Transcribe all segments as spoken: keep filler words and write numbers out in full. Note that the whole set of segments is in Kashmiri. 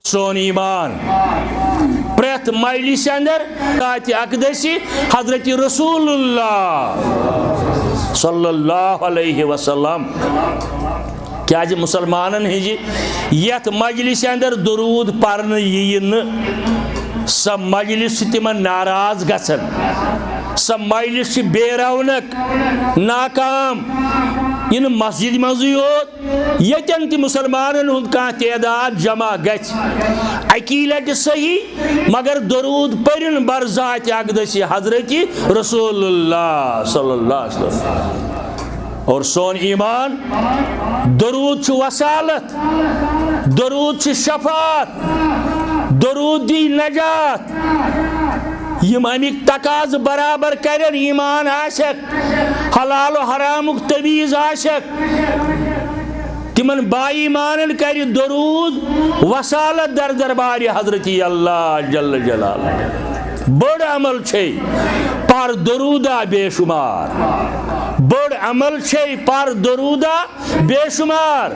سون ایمان۔ پرٛٮ۪تھ مجلسہِ اندر ذاتِ اقدس حضرت رسول اللہ صلی اللہ علیہ وسلم۔ کیازِ مسلمانن ہٕنٛزِ یتھ مجلسہِ اندر درود پرنہٕ یِیہِ نہٕ، سۄ مجلس چھِ تِمن ناراض گژھان، سۄ مجلس چھِ بے رونق، ناکام۔ یہِ نہٕ مسجد منٛزٕے یوت، ییٚتٮ۪ن تہِ مسلمانن ہُنٛد کانٛہہ تعداد جمع گژھِ، اکی لٹہِ صحیح، مگر درود پٔرِن بر ذاتِ اقدس حضرت رسول اللہ صلی اللہ علیہ وسلم۔ اور سون ایمان، درود چھُ وسالت، درود چھُ شفاعت، درود دی نجات۔ یِم اَمِکۍ تقاضہٕ برابر کرن، ایمان آسٮ۪کھ، حلال و حرامُک تمیٖز آسٮ۪کھ، تِمن با ایمانن کرِ درود وسالت در دربارِ حضرت اللہ جل جلالہ۔ بٔڑ عمل چھے پر درودا بے شمار، بٔڑ عمل چھے پر درودا بے شمار۔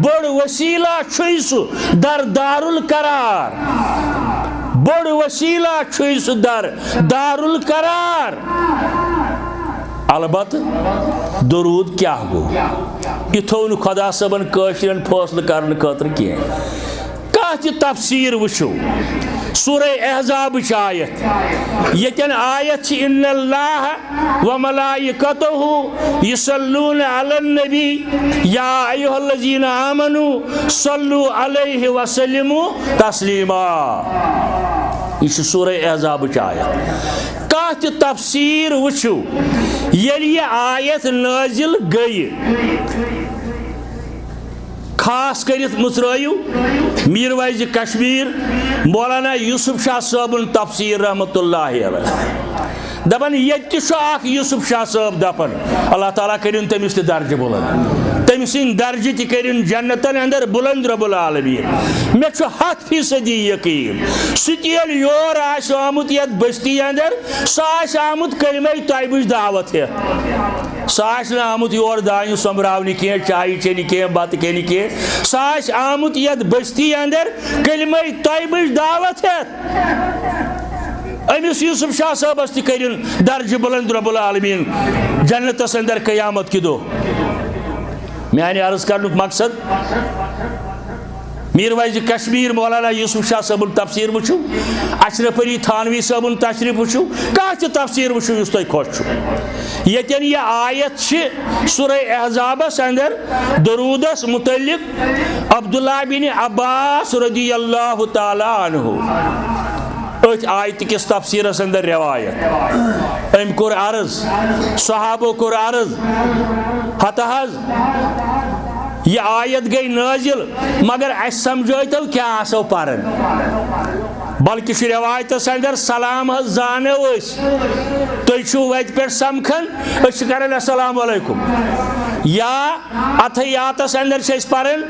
بٔڑ وسیلہ چھُے سُہ در دارالقرار، بٔڑ وسیلہ چھُے سُہ در دارالقرار۔ البتہ درود کیاہ گوٚو؟ یہِ تھوٚو نہٕ خۄدا صٲبن کٲشرٮ۪ن فٲصلہٕ کرنہٕ خٲطرٕ کینٛہہ۔ کانٛہہ تہِ تفسیٖر وٕچھِو، سورہ احزابٕچ آیت، ییٚتٮ۪ن آیت چھِ، ان اللہ و ملائکتہ یصلون علی النبی یا ایھا الذین آمنوا صلوا علیہ وسلموا تسلیما۔ یہِ چھِ سورہ احزابٕچ آیت۔ کانٛہہ تہِ تفسیٖر وٕچھِو، ییٚلہِ یہِ آیت نٲزِل گٔیہِ، خاص کٔرِتھ مُژرٲیِو میٖر ویزِ کشمیٖر مولانا یوسف شاہ صٲبُن تفسیٖر رحمتہ اللہ علیہ۔ دَپان، ییٚتہِ تہِ چھُ اکھ یوسف شاہ صٲب دَپان، اللہ تعالیٰ کٔرِن تٔمِس تہِ درجہٕ بُلند، تٔمۍ سٕنٛدۍ درجہٕ تہِ کٔرِن جنتن اندر بُلند رب العالمین۔ مےٚ چھُ ہتھ فیصدی یقین، سُہ تہِ ییٚلہِ یور آسہِ آمُت یتھ بستی اندر، سُہ آسہِ آمُت کلمہ طیبٕچ دعوت ہٮ۪تھ۔ سُہ آسہِ نہٕ آمُت یور دانہِ سۄمبراونہِ کینٛہہ، چایہِ چیٚنہِ کینٛہہ، بتہٕ کھیٚنہِ کینٛہہ۔ سُہ آسہِ آمُت یتھ بستی اندر کلمہ طیبٕچ دعوت ہٮ۪تھ۔ أمِس یوسف شاہ صٲبس تہِ کٔرِن درجہٕ بلند رب العالمین جنتس اندر قیامت کہِ دۄہ۔ میانہِ عرض کرنُک مقصد، میٖر ویزِ کشمیٖر مولانا یوسف شاہ صٲبُن تفسیٖر وٕچھِو، اشرف علی تھانوی صٲبُن تشریٖف وٕچھِو، کانٛہہ تہِ تفسیٖر وٕچھِو یُس تۄہہِ خۄش چھُ۔ ییٚتٮ۪ن یہِ آیت چھِ سورہ احزابس اندر درودس متعلق عبداللہ بن عباس رضی اللہ تعالیٰ عنہ، أتھۍ آیتہِ کِس تفسیٖرس اندر روایت۔ أمۍ کوٚر عرض، صحابو کوٚر عرض، ہتہٕ حظ، یہِ آیت گٔے نٲزِل، مگر اَسہِ سمجھٲیتو کیٛاہ آسو پران۔ بلکہِ چھُ رٮ۪وایتس اندر، سلام حظ زانو أسۍ، تُہۍ چھِو وتہِ پٮ۪ٹھ سمکھان، أسۍ چھِ کران السلام علیکم۔ یا اتحیاتس اندر چھِ أسۍ پران،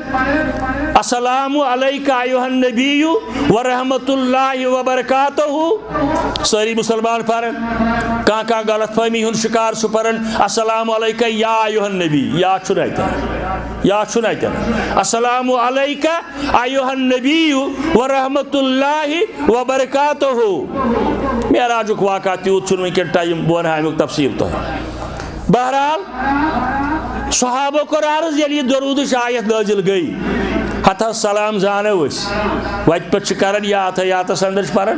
السلام علیک ایھا النبی و رحمۃ اللہ وبرکاتہ۔ سٲری مسلمان پران، کانٛہہ کانٛہہ غلط فہمی ہُنٛد شکار چھُ پران، السلام علیک یا ایھا النبی، یا چھُنہٕ اتٮ۪ن، یا چھُنہٕ اتٮ۪ن۔ السلام علیک ایھا النبی و رحمۃ اللہ وبرکاتہ۔ معراجُک واقعہ تیوٗت چھُنہٕ وٕنکیٚن ٹایم، بہٕ وَنہٕ ہا اَمیُک تفصیٖل تۄہہِ۔ بہرحال، صحابو کوٚر عرض، ییٚلہِ یہِ درودٕچ آیت نٲزِل گٔے، ہتہٕ حظ سلام زانو أسۍ، وتہِ پٮ۪ٹھ چھِ کران یا اتحیاتس اندر چھِ پران،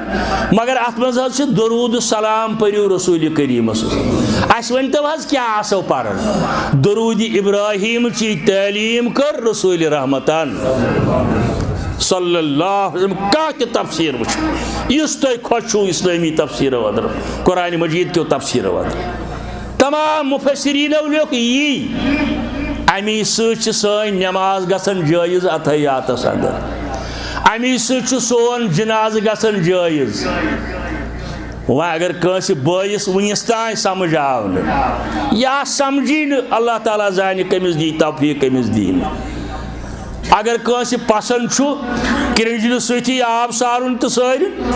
مگر اتھ منٛز حظ چھِ درود سلام پٔرِو رسول کریٖمس۔ اَسہِ ؤنۍتو حظ، کیٛاہ آسو پران؟ درود ابراہیم چی تعلیٖم کٔر رسول رحمتن صلی اللہ علیہ وسلم۔ کانٛہہ تہِ تفسیٖر وٕچھِو، یُس تۄہہِ خۄش چھُو اسلٲمی تفسیٖرو اندر، قرآن مجید کیو تفسیٖرو اندر۔ تمام مفسرینو لیوٚکھ یی، امی سۭتۍ چھِ سٲنۍ نماز گژھان جٲیز اتحیاتس اندر، امی سۭتۍ چھُ سون جنازٕ گژھان جٲیز۔ وۄنۍ اگر کٲنٛسہِ بٲیِس وُنِس تام سمجھ آو نہٕ یا سمجھی نہٕ، اللہ تعالیٰ زانہِ کٔمِس دی توفیٖق، کٔمِس دی نہٕ۔ اگر کٲنٛسہِ پسنٛد چھُ کرنجلہِ سۭتی آب سارُن تہٕ سٲرِن،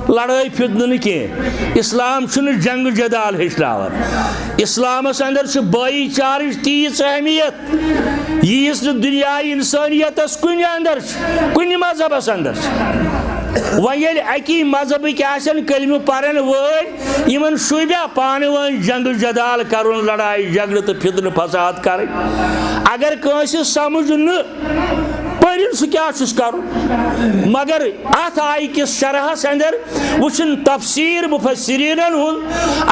لڑٲے فتنہٕ نہٕ کینٛہہ۔ اسلام چھُنہٕ جنگ جدال ہیٚچھناوان۔ اسلامس اندر چھِ بھائی چارٕچ تیٖژ اہمیت، ییٖژ نہٕ دُنیاہہِ انسٲنیتس کُنہِ اندر چھِ، کُنہِ مذہبس اندر چھِ۔ وۄنۍ ییٚلہِ اکی مذہبٕکۍ آسن کلمہٕ پرن وٲلۍ، یِمن شوٗبیا پانہٕ وٲنۍ جنگ جدال کرُن، لڑایہِ جھگڑٕ تہٕ فتنہٕ فساد کرٕنۍ؟ اگر کٲنٛسہِ سمجھ نہٕ پٔرِن سُہ کیٛاہ چھُس کرُن؟ مگر اتھ آیہِ کِس شرحس اندر وٕچھُن تفسیر مفسرینن ہُنٛد،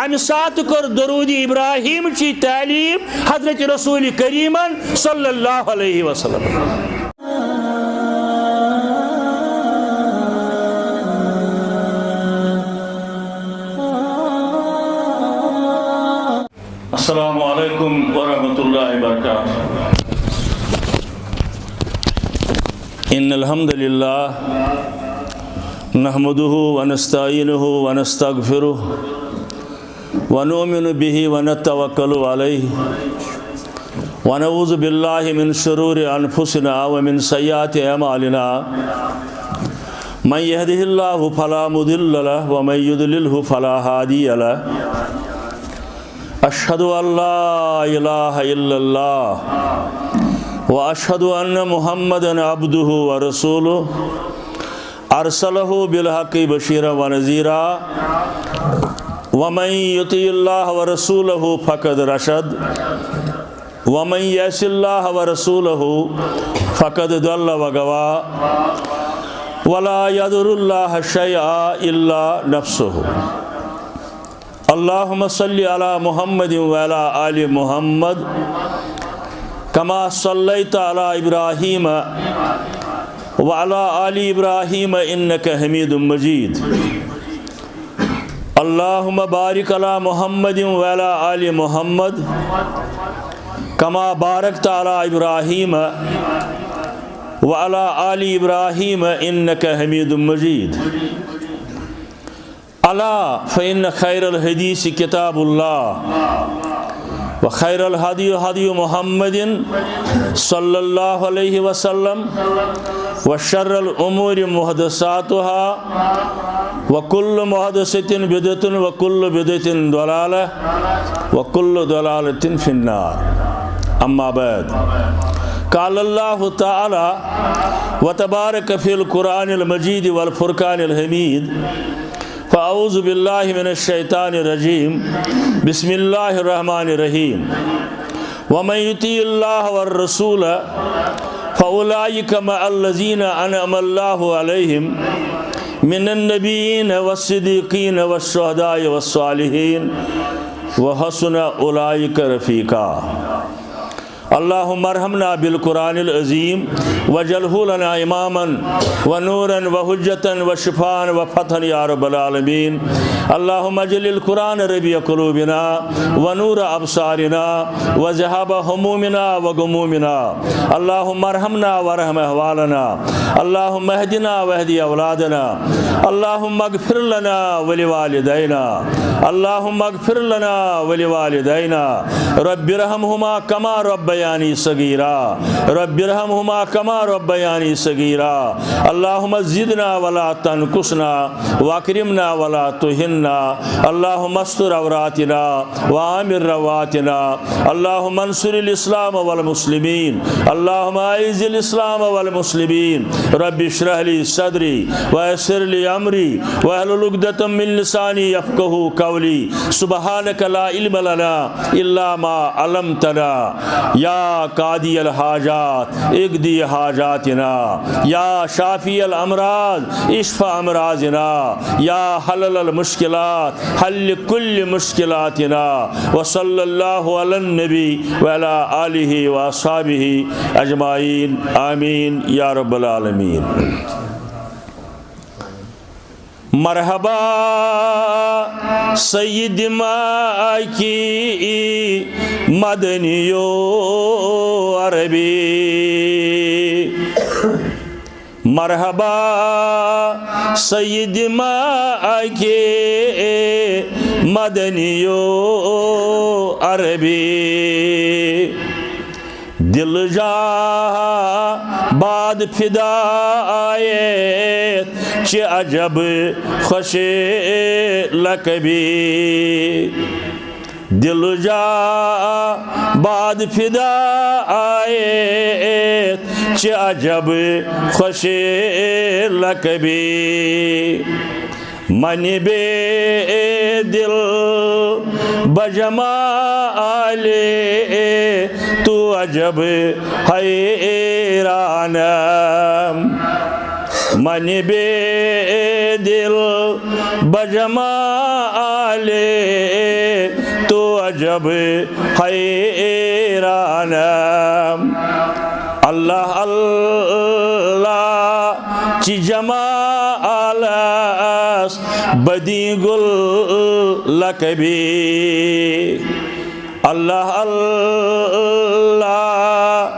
امہِ ساتہٕ کوٚر درود ابراہیم چی تعلیٖم حضرت رسول کریمن صلی اللہ علیہ وسلم۔ السلام عليكم ورحمة الله وبركاته. إن الحمد لله نحمده ونستعينه ونستغفره ونؤمن به ونتوكل عليه ونعوذ بالله من شرور أنفسنا ومن سيئات أعمالنا. من يهده الله فلا مضل له ومن يضلله فلا هادي له. أشهد أن لا إله إلا الله وأشهد أن محمدا عبده ورسوله. أرسله بالحق بشيرا ونذيرا. ومن يطع الله ورسوله فقد رشد. ومن يعص الله ورسوله فقد ضل وغوى. ولا يضر الله شيئا إلا نفسه. اللهم صل على محمد وعلى آل محمد كما صليت على إبراهيم وعلى آل إبراهيم إنك حميد مجيد. اللهم بارك على محمد وعلى آل محمد كما باركت على إبراهيم وعلى آل إبراهيم إنك حميد مجيد. ألا فإن خير الحديث كتاب الله، وخير الهدي هدي محمد صلى الله عليه وسلم، وشر الأمور محدثاتها، وكل محدثة بدعة، وكل بدعة ضلالة، وكل ضلالة في النار. أما بعد، قال الله تعالى وتبارك في القرآن المجيد والفرقان الحميد، فأعوذ بالله من الشيطان الرجيم. بسم الله الرحمن الرحيم. ومن يطع الله والرسول فأولئك مع الذين أنعم الله عليهم من النبيين والصديقين والشهداء والصالحين وحسن أولئك رفيقا. اللهم ارحمنا بالقرآن العظيم واجعله لنا إماما ونورا وحجة وشفاء وفتحا يا رب العالمين. اللهم اجعل القرآن ربيع قلوبنا ونور أبصارنا وذهاب همومنا وغمومنا. اللهم ارحمنا وارحم أحوالنا. اللهم اهدنا واهد أولادنا. اللهم اغفر لنا ولوالدينا. اللهم اغفر لنا ولوالدينا. رب ارحمهما كما ربياني صغيرا. رب ارحمهما كما ربياني صغيرا. اللهم زدنا ولا تنقصنا وأكرمنا ولا تهنا. اللهم استر عوراتنا وآمن رواتنا. اللهم انصر الإسلام والمسلمين. اللهم أعز الإسلام والمسلمين. رب اشرح لي صدري ويسر لي أمري واحلل عقدة من لساني يفقهوا قولي. سبحانك لا علم لنا إلا ما علمتنا. يا قاضي الحاجات، اقضي حاجاتنا. يا شافي الأمراض، اشف أمراضنا. يا حلل المشكلات، حل كل مشكلاتنا. وصلى الله على النبي وعلى آله وأصحابه أجمعين. آمين يا رب العالمين. مرحبا سيد ماكي مدني عربي. مرحبا سيد ماكي مدني عربي. دل جا باد فدا آیت چہ عجب خوش لقبی۔ دل جا باد فدا آیت چہ عجب خوش لقبی۔ من بے دل بجمال تو عجب حیرانم۔ من بے دل بجمال تو عجب حیرانم۔ اللہ اللہ چہ جمالس بدی گل لقبی۔ اللہ اللہ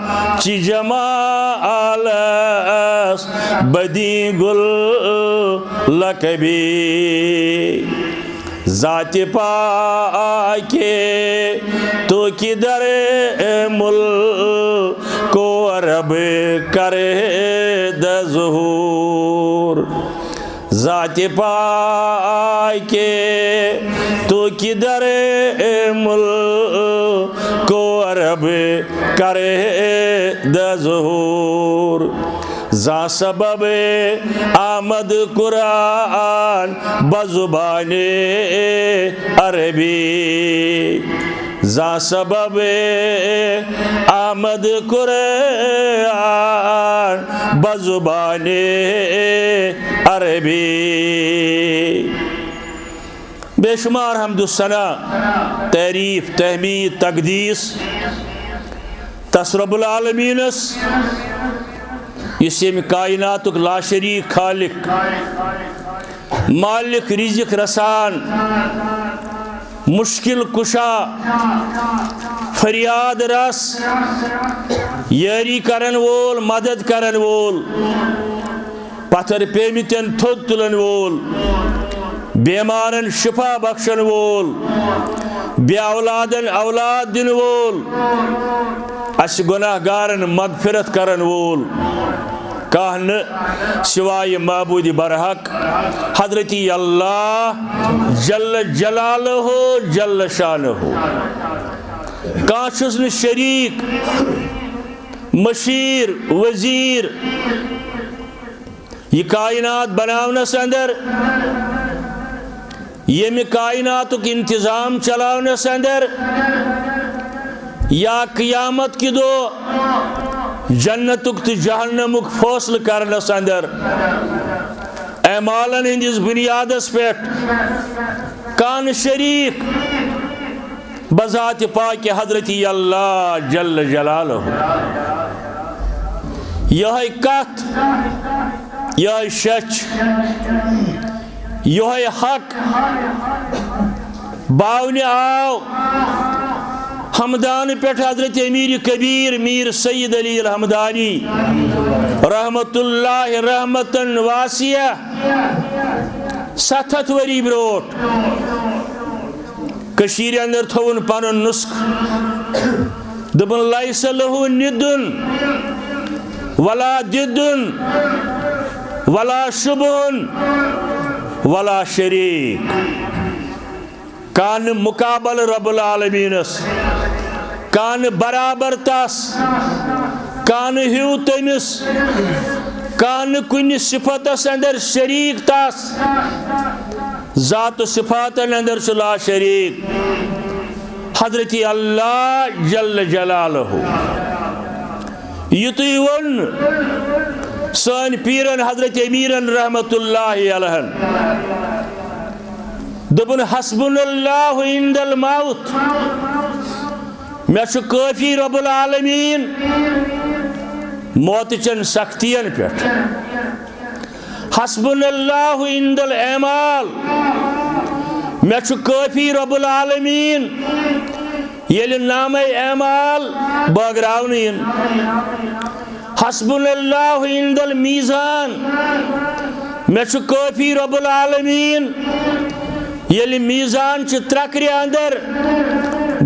چہ جمالس بدی گل لقبی۔ ذات پاک تو کی در ملک و عرب کرد ظہور۔ ذات پاک تو کی در ملک و عرب کرد ظہور۔ زان سبب آمد قرآن بزبان عربی۔ زان سبب آمد قرآن بزبان عربی۔ بے شمار حمد و ثنا، تعریف، تحمید، تقدیس تس رب العالمینس، یُس ییٚمہِ کائناتُک لاشریک خالق، مالک رزق رسان، مشکل کشا، فریاد رس، یاری کرن وول، مدد کرن وول، پتھر پیمتن تھوٚد تُلن وول، بیمارن شفا بخشن وول، بے اولادن اولاد دن وول، اسہِ گناہ گارن مغفرت کرن وول کانٛہہ نہٕ سوائے معبود برحق حضرتی اللہ جل جلالہ جل شانہ۔ کانٛہہ چھُس نہٕ شریک، مشیر، وزیر، یہ کائنات بناونس اندر، ییٚمہِ کائناتُک انتظام چلاونس اندر، یا قیامت کہِ دۄہ جنتُک تہٕ جہنمُک فٲصلہٕ کرنس اندر، اعمالن ہٕنٛدِس بنیادس پٮ۪ٹھ کانٛہہ نہٕ شریک، بذات پاک حضرتی اللہ جل جلالہ۔ یہے کتھ، یہے شچھ، یہے حق باونہِ آو ہمدان پٮ۪ٹھ حضرت امیر کبیر میر سید علی الحمدانی رحمت اللہ رحمتن واسعہ ستھ ہتھ ؤری برونٛٹھ۔ کٔشیٖرِ اندر تھوٚوُن پنُن نسخہٕ۔ دوٚپُن، "لیس لہ ندٌ ولا ضدٌ ولا شبہٌ ولا شریک۔" کانٛہہ نہٕ مقابل رب العالمینس، کانٛہہ نہٕ برابر تس، کانٛہہ نہٕ ہیوٗ تٔمِس، کانٛہہ نہٕ کُنہِ صفتس اندر شریک تس۔ ذات و صفاتن اندر چھُ لا شریک حضرت اللہ جل جلالہ۔ یُتُے ووٚن سٲنۍ پیٖرن حضرت امیٖرن رحمت اللہ علیہن۔ دوٚپُن، "حسبنا اللہ عند الموت"، مےٚ چھُ کٲفی رب العالمین موتہٕ چٮ۪ن سختین پٮ۪ٹھ۔ حسبنا اللہ عند الاعمال، مےٚ چھُ کٲفی رب العالمین ییٚلہِ نامے اعمال بٲگراونہٕ یِن۔ حسبنا اللہ عند المیزان، مےٚ چھُ کٲفی رب العالمین ییٚلہِ میزان چہِ ترکرِ اندر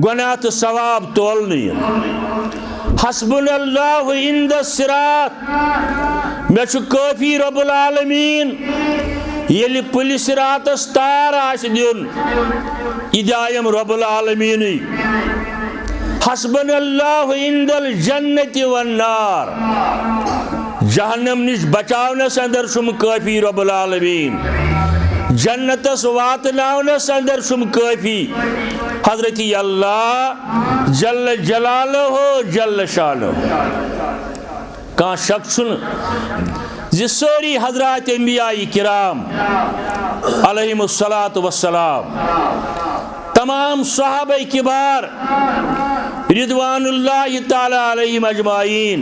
گناہ تہٕ ثواب تولنہٕ یِن۔ حسبنا اللہ عند الصراط، مےٚ چھُ کٲفی رب العالمین، ییٚلہِ پُلہِ صراطس تار آسہِ دیُن، یہِ دِیم رب العالمینٕے۔ حسبنا اللہ عند الجنت والنار۔ جہنم نِش بچاونس اندر چھُم کٲفی رب العالمین، جنتس واتناونس اندر چھُم کٲفی حضرت اللہ جل جلالہ جل شانہ۔ کانٛہہ شک چھُنہٕ زِ سٲری حضرات انبیاء کرام علیہم الصلوۃ والسلام، تمام صحابہ کبار رضوان اللہ تعالی علیہم اجمعین،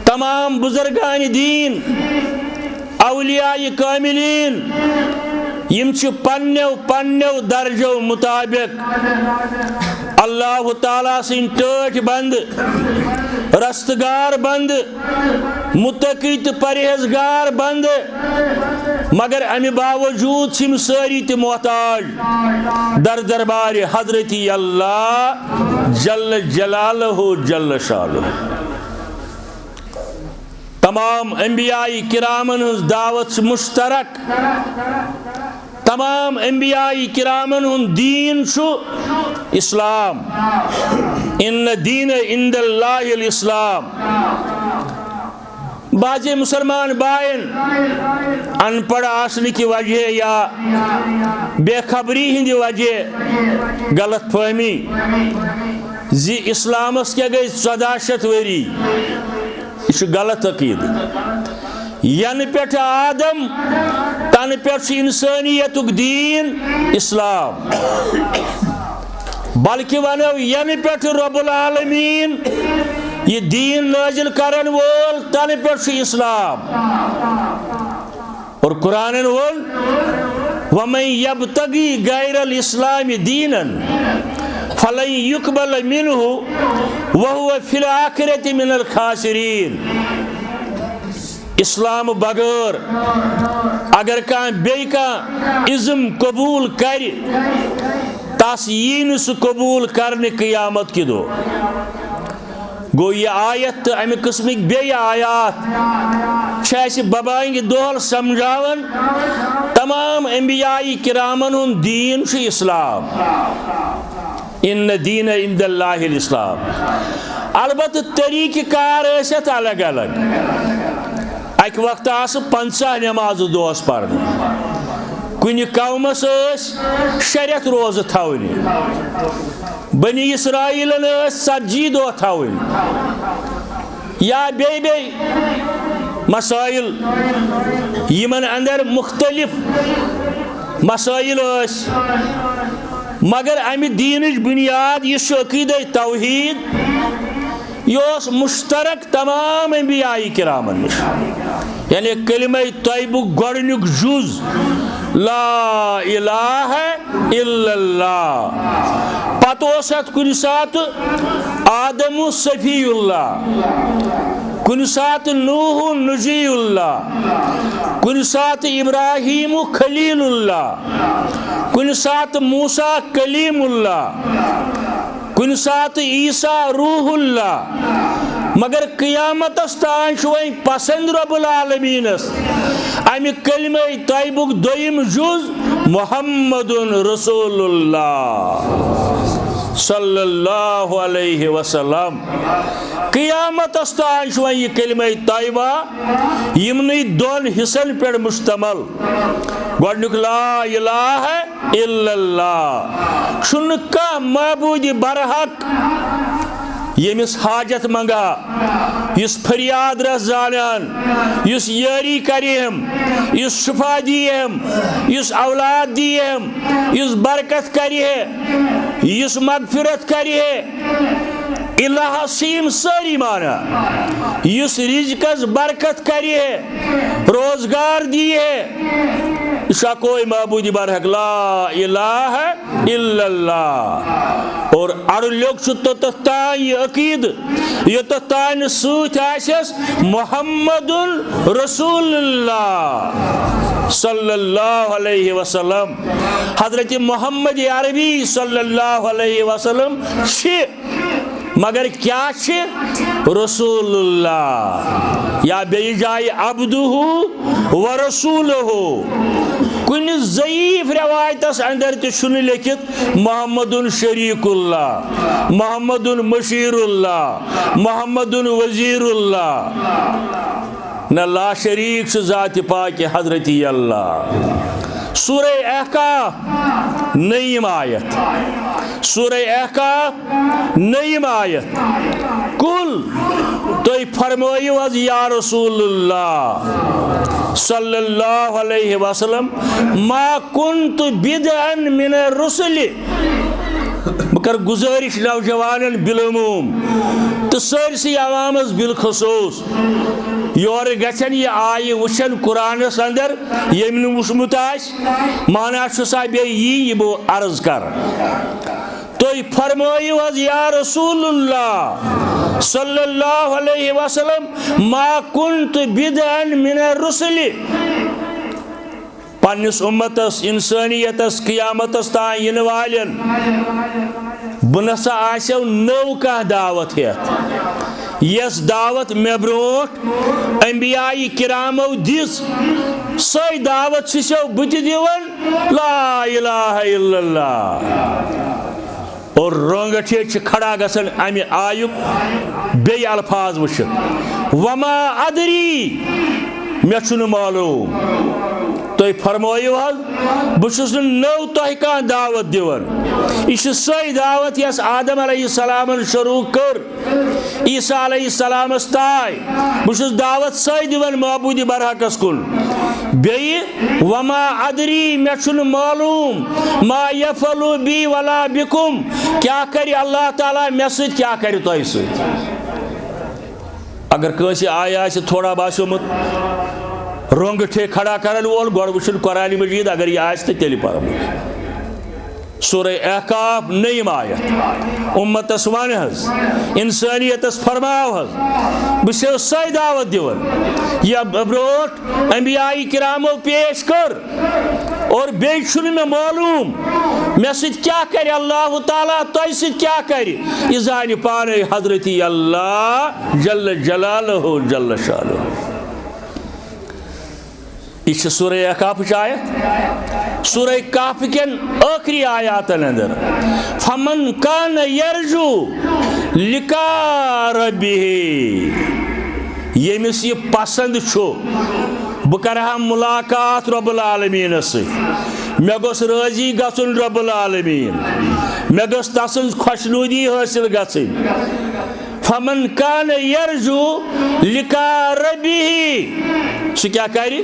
تمام بزرگان دین، اولیاء کاملین، یِم چھِ پننیو پننیو درجو مطابق اللہ تعالیٰ سٕنٛدۍ ٹٲٹھۍ بندٕ، رستگار بندٕ، متقی تہٕ پرہیزگار بندٕ، مگر امہِ باوجود چھِ یِم سٲری تہِ محتاج در دربارِ حضرت اللہ جل جلالہ جل شانہ۔ تمام انبیاء کرامن ہٕنٛز دعوت چھِ مشترک۔ تمام انبیاء کرامن ہُنٛد دیٖن چھُ اسلام۔ ان دین عند اللہ الاسلام۔ بعضے مسلمان باین ان پڑھ آسنہٕ کہِ وجہ یا بے خبری ہٕنٛدِ وجہ غلط فہمی زِ اسلامس کیٛاہ گٔے ژۄداہ شیٚتھ ؤری۔ یہِ چھُ غلط عقیدٕ۔ ینہٕ پٮ۪ٹھ آدم، تنہٕ پٮ۪ٹھ چھُ انسٲنیتُک دیٖن اسلام۔ بلکہِ ونو، ینہٕ پٮ۪ٹھ رب العالمین یہِ دیٖن نٲزِل کرن وول، تنہٕ پٮ۪ٹھ چھُ اسلام۔ اور قرآنن ووٚن، ومن یبتغی غیر الاسلام دینا فلن یقبل منہ وہو فی الآخرۃ من الخاسرین۔ اسلام بغٲر اگر کانٛہہ بیٚیہِ کانٛہہ ازم قبول کرِ، تس یی نہٕ سُہ قبول کرنہٕ قیامت کہِ دۄہ۔ گوٚو، یہِ آیت تہٕ امہِ قٕسمٕکۍ بیٚیہِ آیات چھِ اسہِ ببانگِ دۄہل سمجھاوان، تمام انبیاء کرامن ہُنٛد دیٖن چھُ اسلام۔ ان دین عند اللہ الاسلام۔ البتہ طریقہ کار ٲسۍ اتھ الگ الگ۔ اکہِ وقتہٕ آسہٕ پنژاہ نمازٕ دۄہس پرنہِ، کُنہِ قومس ٲسۍ شےٚ رٮ۪تھ روزٕ تھاونہِ، بنی اسرائیلن ٲسۍ ژتجی دۄہ تھاوٕنۍ، یا بیٚیہِ بیٚیہِ مسائل، یِمن اندر مختلف مسائل ٲسۍ۔ مگر امہِ دیٖنٕچ بنیاد، یُس چھُ عقیدہ توحید، یہِ اوس مشترک تمام انبیاء کرامن نِش۔ یعنی کلمہ طیبُک گۄڈنیُک جُز، لا الہ الا اللہ۔ پتہٕ اوس اتھ کُنہِ ساتہٕ آدم صفی اللہ، کُنہِ ساتہٕ نوح نجی اللہ، کُنہِ ساتہٕ ابراہیم خلیل اللہ، کُنہِ ساتہٕ موسیٰ کلیم اللہ، کُنہِ ساتہٕ عیسیٰ روح اللہ۔ مگر قیامتس تام چھُ وۄنۍ پسند رب العالمینس امہِ کلمہ طیبُک دوٚیِم جُز محمد رسول اللہ صلی اللہ علیہ وسلم۔ قیامتس تام چھُ وۄنۍ یہِ کلمہ طیبہ یِمنٕے دۄن حصن پٮ۪ٹھ مشتمل۔ گۄڈنیُک لا الہ الا اللہ، چھُنہٕ کانٛہہ معبوٗدِ برحق ییٚمِس حاجت منگا، یُس فریاد رس زانان، یُس یٲری کرِہم، یُس شفا دیہم، یُس اولاد دیہم، یُس برکت کرِ ہے، یُس مغفرت کرِ ہے۔ الہ سیم سٲری معنی، یُس رزقس برکت کرِ ہے، روزگار دیہِ ہے، یہِ چھُ اکوے معبوٗدِ برحق، لا الہ الا اللہ۔ اور اڑٕ لیوٚکھ چھُ توٚتتھ تام یہِ عقیدٕ، یوٚتتھ تام نہٕ سۭتۍ آسٮ۪س محمد رسول اللہ صلی اللہ علیہ وسلم۔ حضرت محمد عربی صلی اللہ علیہ وسلم چھِ مگر کیا چھ؟ رسول اللہ۔ یا بیٚیہِ جایہِ عبدہ و رسولہ۔ کُنہِ ضعیف روایتس اندر تہِ چھُنہٕ لیکھِتھ محمد شریک اللہ، محمد مشیر اللہ، محمد وزیر اللہ۔ نہ، لا شریک چھُ ذات پاک حضرت اللہ۔ سورہ احقاف، نٔیِم آیت۔ سورہ احقاف، نٔیِم آیت۔ قل، تُہۍ فرمٲیِو حظ یا رسول اللہ صلی اللہ علیہ وسلم، ما کنت بدعا من الرسل۔ بہٕ کرٕ گُزٲرِش نوجوانن بالعموم تہٕ سٲرسٕے عوامس بالخصوص، یورٕ گژھن یہِ آیہِ وٕچھن قرآنس اندر، ییٚمۍ نہٕ وٕچھمُت آسہِ، مانا چھُ سا بیٚیہِ یی، یہِ بہٕ عرض کرٕ۔ تُہۍ فرمٲیِو حظ یا رسول اللہ صلی اللہ علیہ وسلم، ما کنت بدعا من الرسل۔ پننِس اُمتس، انسانیتس، قیامتس تام یِنہٕ والٮ۪ن، بہٕ نسا آسٮ۪و نٔو کانٛہہ دعوت ہٮ۪تھ۔ یۄس دعوت مےٚ برونٛٹھ انبیاء کرامو دِژ، سۄے دعوت چھُسو بہٕ تہِ دِوان، لا الہ الا اللہ۔ اور رونگٹے چھِ کھڑا گژھان امہِ آیُک بیٚیہِ الفاظ وٕچھِتھ، وما ادری، مےٚ چھُنہٕ معلوم۔ تُہۍ فرمٲیِو حظ، بہٕ چھُس نہٕ نٔو تۄہہِ کانٛہہ دعوت دِوان۔ یہِ چھِ سۄے دعوت یۄس آدم علیہ السلامن شروع کٔر عیسیٰ علیہ السلامس تام۔ بہٕ چھُس دعوت سۄے دِوان معبوٗدِ برحقس کُن۔ بیٚیہِ، وما ادری، مےٚ چھُنہٕ معلوم، ما یفعل بی ولا بکم، کیٛاہ کرِ اللہ تعالیٰ مےٚ سۭتۍ، کیٛاہ کرِ تۄہہِ سۭتۍ۔ اگر کٲنٛسہِ آیہِ آسہِ تھوڑا باسیومُت رۄنٛگہٕ ٹھے کھڑا کرن وول، گۄڈٕ وٕچھُن قرآن مجید، اگر یہِ آسہِ تہٕ تیٚلہِ پرو۔ سورہ احقاف، نٔیِم آیت۔ اُمتس ون حظ، انسانیتس فرماو حظ، بہٕ چھُسو سۄے دعوت دِوان، یۄس برونٛٹھ انبیاء کرامو پیش کٔر۔ اور بیٚیہِ چھُنہٕ مےٚ معلوم، مےٚ سۭتۍ کیٛاہ کرِ اللہ تعالیٰ، تۄہہِ سۭتۍ کیٛاہ کرِ۔ یہِ زانہِ پانے حضرت اللہ جل جلالہ جل شانہ۔ یہِ چھِ سورہ احقافٕچ آیت۔ سورہ کہف کٮ۪ن ٲخری آیاتن اندر، فمن کان یرجو لقاء ربہ، ییٚمِس یہِ پسند چھُ بہٕ کرٕ ہا ملاقات رب العالمینس سۭتۍ، مےٚ گوٚژھ رٲضی گژھُن رب العالمین، مےٚ گٔژھ تسٕنز خۄشنودی حٲصِل گژھٕنۍ۔ فمن کان یرجو لقاء ربہ، سُہ کیٛاہ کرِ؟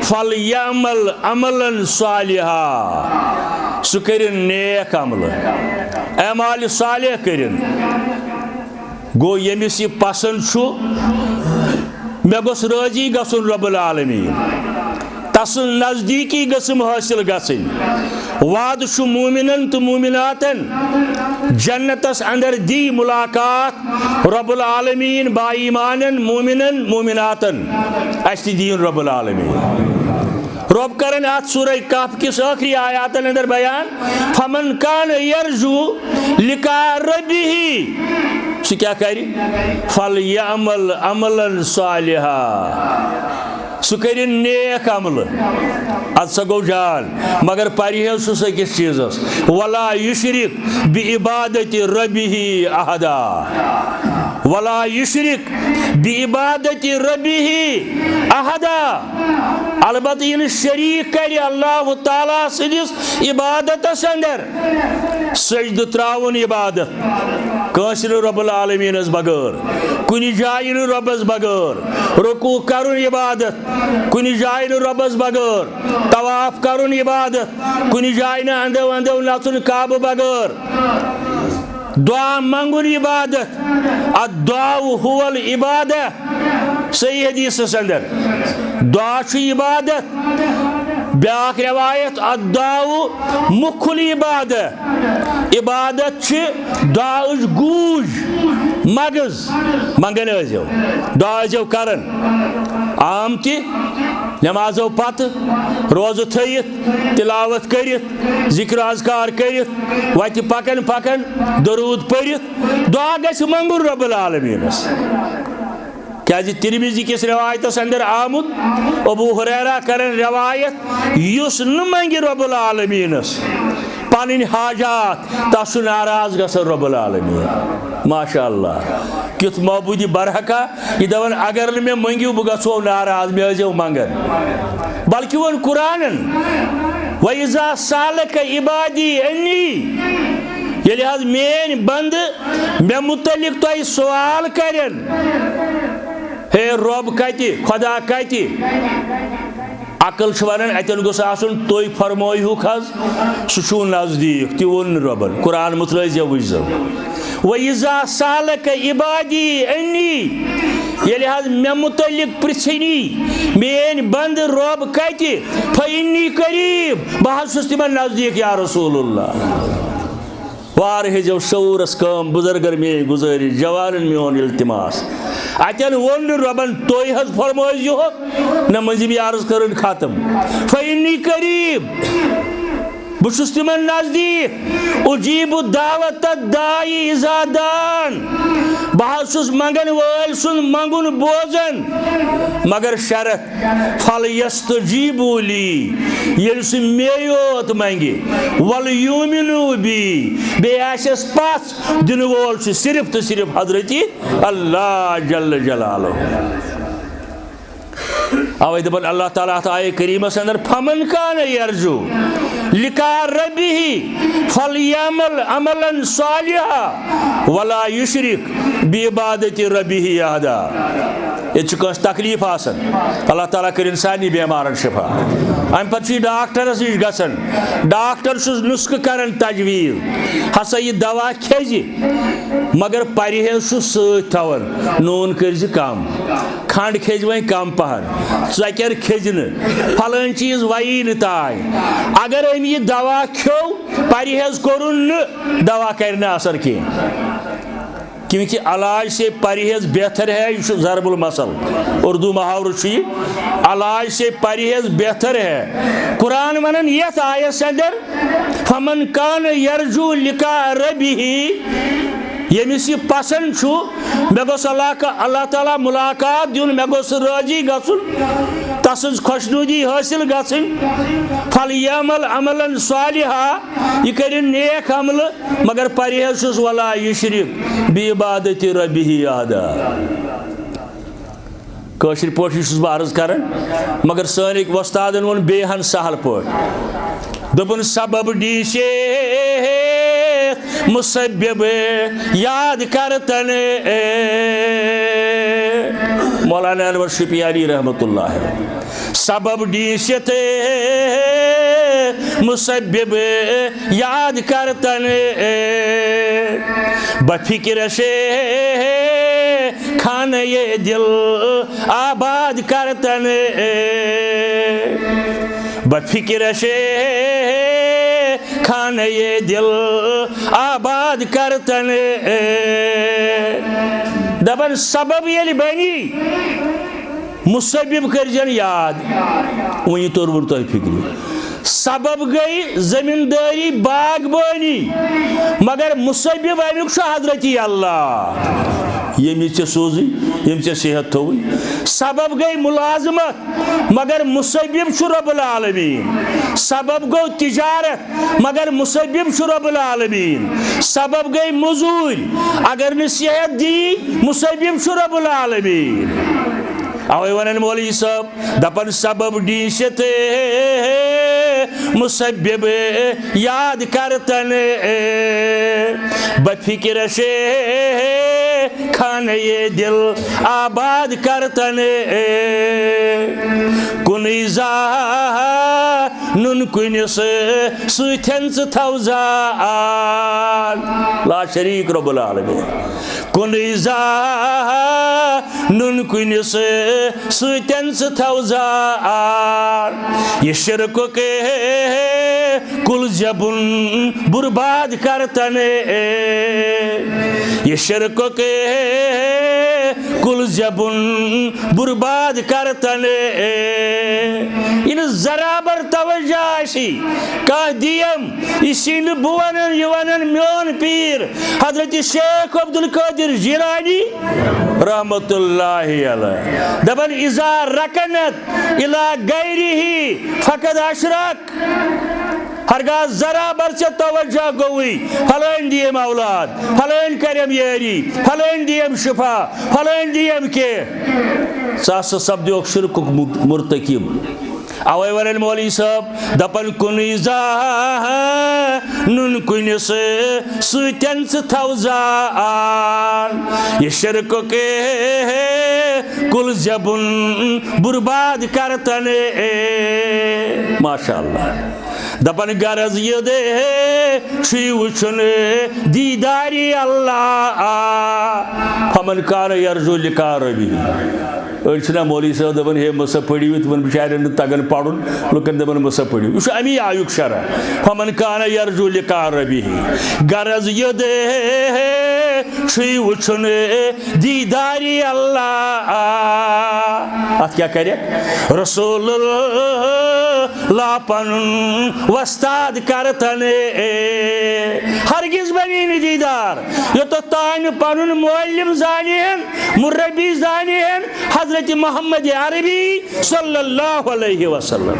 فلیعمل عملا صالحا، سُہ کرِ نیک عملہٕ، اعمال صالح کرن۔ گوٚو، ییٚمِس یہِ پسند چھُ، مےٚ گوٚژھ رٲضی گژھُن رب العالمین، تسٕنز نزدیٖکی گٔژھٕم حٲصِل گژھٕنۍ۔ وعدٕ چھُ مومنن تہٕ مومناتن، جنتس اندر دی ملاقات رب العالمین با ایمانن، مومنن، مومناتن۔ اسہِ تہِ دِیِن رب العالمین۔ رب کرن اتھ سورہ کہف کِس ٲخری آیاتن اندر بیان، فمن کان یرجو لقاء ربہ، سُہ کیٛاہ کرِ؟ فلیعمل عملا صالحا، سُہ کرِ نیک عملہٕ۔ اتھ سا گوٚو جان، مگر پرہیز چھُس أکِس چیٖزس، ولا یشرک بعبادت ربہ احدا، ولا یشرک بعبادت ربہ احدا۔ البتہ یہِ نہٕ شریٖک کرِ اللہ تعالیٰ سٕنٛدِس عبادتس اندر۔ سجدٕ تراوُن عبادت، کٲنٛسہِ نہٕ رب العالمینس بغٲر، کُنہِ جایہِ نہٕ ربس بغٲر، رکوع کرُن عبادت، کُنہِ جایہِ نہٕ ربس بغٲر، طواف کرُن عبادت، کُنہِ جایہِ نہٕ اندو اندو نژُن کعبہٕ بغٲر۔ دعا منگُن عبادت، الدعاء هو العبادہ۔ صحیح حدیثس اندر، دعا چھُ عبادت۔ بیاکھ روایت، الدعاء مخ العبادہ، عبادت چھِ دعاہٕچ گوٗج، مغز۔ منگان ٲسۍزیو، دعا ٲسۍزیو کران، عام تہِ نمازو پتہٕ روزٕ تھٲیِتھ، تلاوت کٔرِتھ، ذکر و اذکار کٔرِتھ، وتہِ پکان پکان درود پٔرِتھ دعا گژھِ منگُن رب العالمینس۔ کیازِ ترمذی کِس روایتس اندر آمُت، ابو ہریرہ کرن روایت، یُس نہٕ منگہِ رب العالمینس پنٕنۍ حاجات، تس چھُ ناراض گژھان رب العالمین۔ ماشاء اللہ، کیُتھ معبودِ برحقہ، یہِ دپان، اگر نہٕ مےٚ مٔنگِو، بہٕ گژھو ناراض، مےٚ ٲسۍزیو منگان۔ بلکہِ ووٚن قرآنن، "وَإِذَا سَأَلَكَ عِبَادِي عَنِّي"، ییٚلہِ حظ میٲنۍ بندٕ مےٚ مُتعلق تۄہہِ سوال کرن، ہے رۄب کتہِ، خدا کتہِ؟ عقل چھِ ونان، اتٮ۪ن گوٚژھ آسُن، تُہۍ فرمٲیہُکھ حظ، سُہ چھُو نزدیٖک، تہِ ووٚن نہٕ رۄبن۔ قرآن مُترٲیزیو، وٕچھزیو۔ "وَإِذَا سَأَلَكَ عِبَادِي عَنِّي"، ییٚلہِ حظ مےٚ مُتعلق پرٛژھنی میٲنۍ بندٕ رۄب کتہِ، "فَإِنِّي قَرِيبٌ"، بہٕ حظ چھُس تِمن نزدیٖک، یا رسول اللہ۔ وار ہیٚزیو شعوٗرس کٲم، بُزرگن میٲنۍ گُزٲرِش، جوانن میون التماس۔ اتٮ۪ن ووٚن نہٕ رۄبن، "تُہۍ حظ فرمٲیزیوکھ"، نہ، مٔنٛزِم یہِ عرض کٔرٕن ختم۔ "فَإِنِّي قَرِيبٌ"، بہٕ چھُس تِمن نزدیٖک۔ "أُجِيبُ دَعْوَةَ الدَّاعِ إِذَا دَعَانِ"، بہٕ حظ چھُس منگن وٲلۍ سُنٛد منگُن بوزان، مگر شرط، "فَلْيَسْتَجِيبُوا لِي"، ییٚلہِ سُہ مے یوت منگہِ، "وَلْيُؤْمِنُوا بِي"، بیٚیہِ آسٮ۪س پژھ، دِنہٕ وول چھُ صرف تہٕ صرف حضرت اللہ جل جلالہ۔ اوے دپان اللہ تعالیٰ اتھ آیہ کریمس اندر، "فَمَنْ كَانَ يَرْجُو لِقَاءَ رَبِّهِ فَلْيَعْمَلْ عَمَلًا صَالِحًا وَلَا يُشْرِكْ بِعِبَادَةِ رَبِّهِ أَحَدًا"۔ ییٚتہِ چھُ کٲنٛسہِ تکلیٖف آسان، اللہ تعالیٰ کٔرِن سارنٕے بٮ۪مارن شفا۔ اَمہِ پتہٕ چھُ یہِ ڈاکٹرس نِش گژھان، ڈاکٹر چھُس نُسخہٕ کران تجویٖز، ہسا یہِ دوا کھیٚزِ، مگر پرہیز چھُ سۭتۍ تھاوان، نوٗن کٔرزِ کم، کھنڈ کھیٚزِ وۄنۍ کم پہن، ژۄکیر کھیٚزِ نہٕ، فلٲنۍ چیٖز وَیی نہٕ تاے۔ اگر أمۍ یہِ دوا کھیوٚو، پرہیز کوٚرُن نہٕ، دوا کرِ نہٕ اثر کینٛہہ۔ کیونکہ علاج سے پرہیز بہتر ہے، یہِ چھُ ضرب المثل، اردو محاورٕ چھُ یہِ، علاج سے پرہیز بہتر ہے۔ قرآن ونان یتھ آیس اندر، "فَمَنْ كَانَ يَرْجُو لِقَاءَ رَبِّهِ"، ییٚمِس یہِ پسند چھُ مےٚ گوٚژھ اللہ کا-، اللہ تعالیٰ ملاقات دیُن، مےٚ گوٚژھ راضی گژھُن، تسٕنز خۄشنودی حٲصِل گژھٕنۍ، "فَلْيَعْمَلْ عَمَلًا صَالِحًا"، یہِ کٔرِن نیک عملہٕ، مگر پرہیز چھُس، "وَلَا يُشْرِكْ بِعِبَادَةِ رَبِّهِ أَحَدًا"۔ کٲشِر پٲٹھۍ چھُس بہٕ عرض کران، مگر سٲنۍ أکۍ وۄستادن ووٚن بیٚیہِ ہن سہل پٲٹھۍ۔ دوٚپُن، سبب ڈی شیخ مسبب یاد کرتن۔ مولانا انور شپیانی رحمت اللہ۔ سبب ڈی شیخ مسبب یاد کرتن۔ بفکر شیخ خانہ دل آباد کرتن۔ بفکر شیخ خانہ دل آباد کرتن۔ دپان سبب ییٚلہِ بنی، مسبب کٔرزٮ۪ن یاد۔ وۄنۍ توٚرمُت تۄہہِ فکرِ۔ سبب گٔے زمیٖندٲری، باغبٲنی، مگر مسبب امیُک چھُ حضرت اللہ، ییٚمۍ ژےٚ سوٗزٕے، ییٚمۍ ژےٚ صحت تھووُے۔ سبب گٔے ملازمت، مگر مسبب چھُ رب العالمین۔ سبب گوٚو تجارت، مگر مسبب چھُ رب العالمین۔ سبب گٔے مٔزوٗرۍ، اگر نہٕ صحت دی، مسبب چھُ رب العالمین۔ اوے ونان مولوی صٲب، دپان سبب ڈی شیخ مسبب یاد کرتن۔ بفکر شیخ خانہ دل آباد کرتن۔ کُنُے زانُن کُنِس سۭتٮ۪ن ژٕ تھاو زان۔ لا شریک رب العالمین۔ کُنُے زانُن کُنِس سۭتٮ۪ن ژٕ تھاو زان۔ یہِ شرکُک کُل زیبُن برباد کرتن۔ یہِ شرکُک کُل زیبُن برباد کرتن۔ ییٚلہِ ذرا بر توجہ آسی، کانٛہہ دیم، یہِ سی نہٕ بہٕ ونان، یہِ ونان میون پیٖر حضرت شیخ عبدالقادر جیلانی رحمت اللہ علیہ۔ دپان، اذا رکنت الی غیرہ فقد اشرک۔ ہرگاہ ذرا بر ژےٚ توجہ گوٚوُے، فلٲنۍ دِیِم اولاد، فلٲنۍ کَرٮ۪م یٲری، فلٲنۍ دِیِم شفا، فلٲنۍ دِیِم کینٛہہ، ژٕ ہسا سپدیوکھ شرکُک مُ-، مرتکب۔ اوے ونان مولوی صٲب، دپان، کُنُے زانُن کُنِس سۭتٮ۪ن ژٕ تھاو زان، یہِ شرکُک کُل زیبُن برباد کرتن۔ ماشاء اللہ۔ دپان، غرض یہِ دے چھُے وٕچھُن دیداری اللہ۔ فمن کان یرجو لقاء ربہ۔ أڑۍ چھِنہ مولوی صٲب دپان، ہے، مہ سا پٔرِو، تِمن بِچارٮ۪ن نہٕ تگان پرُن، لُکن دپان، مہ سا پٔرِو۔ یہِ چھُ امی آیُک شرح۔ فمن کان یرجو لقاء ربہ۔ غرض یہِ دے چھُے وٕچھُن دیداری اللہ۔ اتھ کیٛاہ کرِ؟ رسول اللہ پنُن وۄستاد کرتن۔ ہرگز بنی نہٕ دیدار، یوٚتتھ تانۍ نہٕ پنُن معلم زانہِ ہن، مربی زانہِ ہن، حضرت محمد عربی صلی اللہ علیہ وسلم۔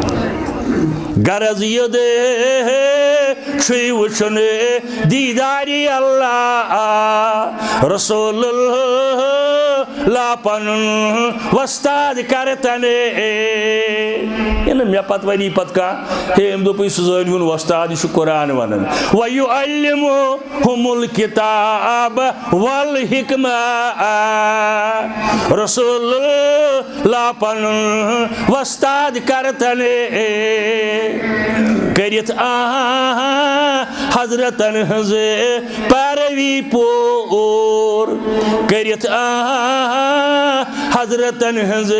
غرض یہِ دے چھُے وٕچھُن دیداری اللہ، رسول اللہ پنُن وۄستاد کرتن۔ یہِ نہٕ مےٚ پتہٕ ونی پتہٕ کانٛہہ، ہے، أمۍ دوٚپُے سُہ زٲنۍ ہُن وۄستاد، یہِ چھُ قرآن ونان۔ وَيُعَلِّمُ ہُم الکتاب والحکمہ۔ رسول اللہ پنُن وۄستاد کرتن۔ کٔرِتھ آ حضرتن ہٕنٛز پیروی پوٗر۔ کٔرِتھ آ حضرتن ہٕنٛز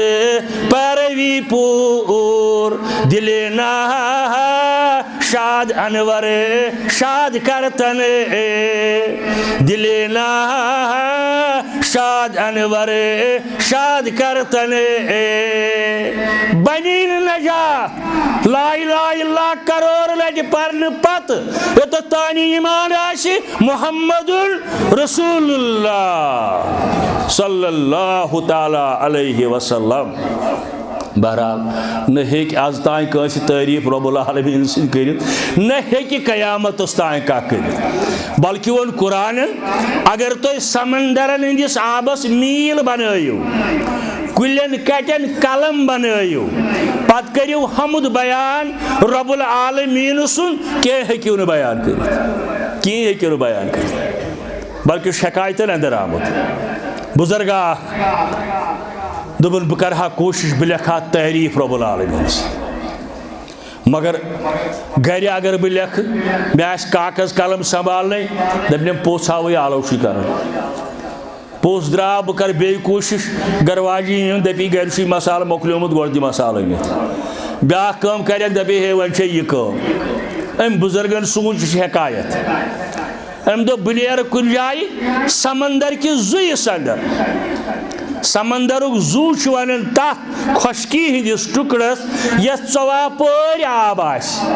پیروی پوٗر۔ دِلِ نا شاد انور شاد کرتن، دِلِ نا شاد انور شاد کرتن۔ بنی نہٕ نجات لا الہ الا اللہ کرور لٹہِ پرنہٕ پتہٕ، یوٚتتھ تانۍ ایمان آسہِ محمد رسول اللہ صلی اللہ تعالیٰ علیہ وسلم۔ بہرحال، نہ ہیٚکہِ از تام کٲنٛسہِ تعریٖف رب العالمین سٕنٛدۍ کٔرِتھ، نہ ہیٚکہِ قیامتس تام کانٛہہ کٔرِتھ۔ بلکہِ ووٚن قرآنن، اگر تُہۍ سمندرن ہٕنٛدِس آبس میٖل بنٲیِو، کُلٮ۪ن کٹٮ۪ن قلم بنٲیِو، پتہٕ کٔرِو حمد بیان رب العالمین سُنٛد، کینٛہہ ہیٚکِو نہٕ بیان کٔرِتھ، کینٛہہ ہیٚکِو نہٕ بیان کٔرِتھ۔ بلکہِ شکایتن اندر آمُت۔ بزرگا اکھ دوٚپُن، بہٕ کرٕ ہا کوٗشِش، بہٕ لیکھٕ ہا تعریٖف رب العالمینس۔ مگر گرِ اگر بہٕ لیکھٕ، مےٚ آسہِ کاغذ قلم سنبھالنے، دپنم، پوٚژھ ہاوٕے آلو چھُے کران۔ پوٚژھ درٛاو، بہٕ کرٕ بیٚیہِ کوٗشِش، گرٕ واجی یِن، دپی، گرِ چھُے مسالہٕ مۄکلیومُت، گۄڈٕ دِ مسالہٕ أنِتھ۔ بیٛاکھ کٲم کرٮ۪کھ، دپے، ہے، وۄنۍ چھےٚ یہِ کٲم۔ أمۍ بُزرگن سوٗنٛچ، یہِ چھِ حکایت۔ أمۍ دوٚپ، بہٕ نیرٕ کُنہِ جایہِ سمندر کِس زُوِس اندر۔ سمندرُک زُو چھُ ونان تتھ خۄشکی ہٕنٛدِس ٹُکڑس، یتھ ژۄواہ پٲرۍ آب آسہِ،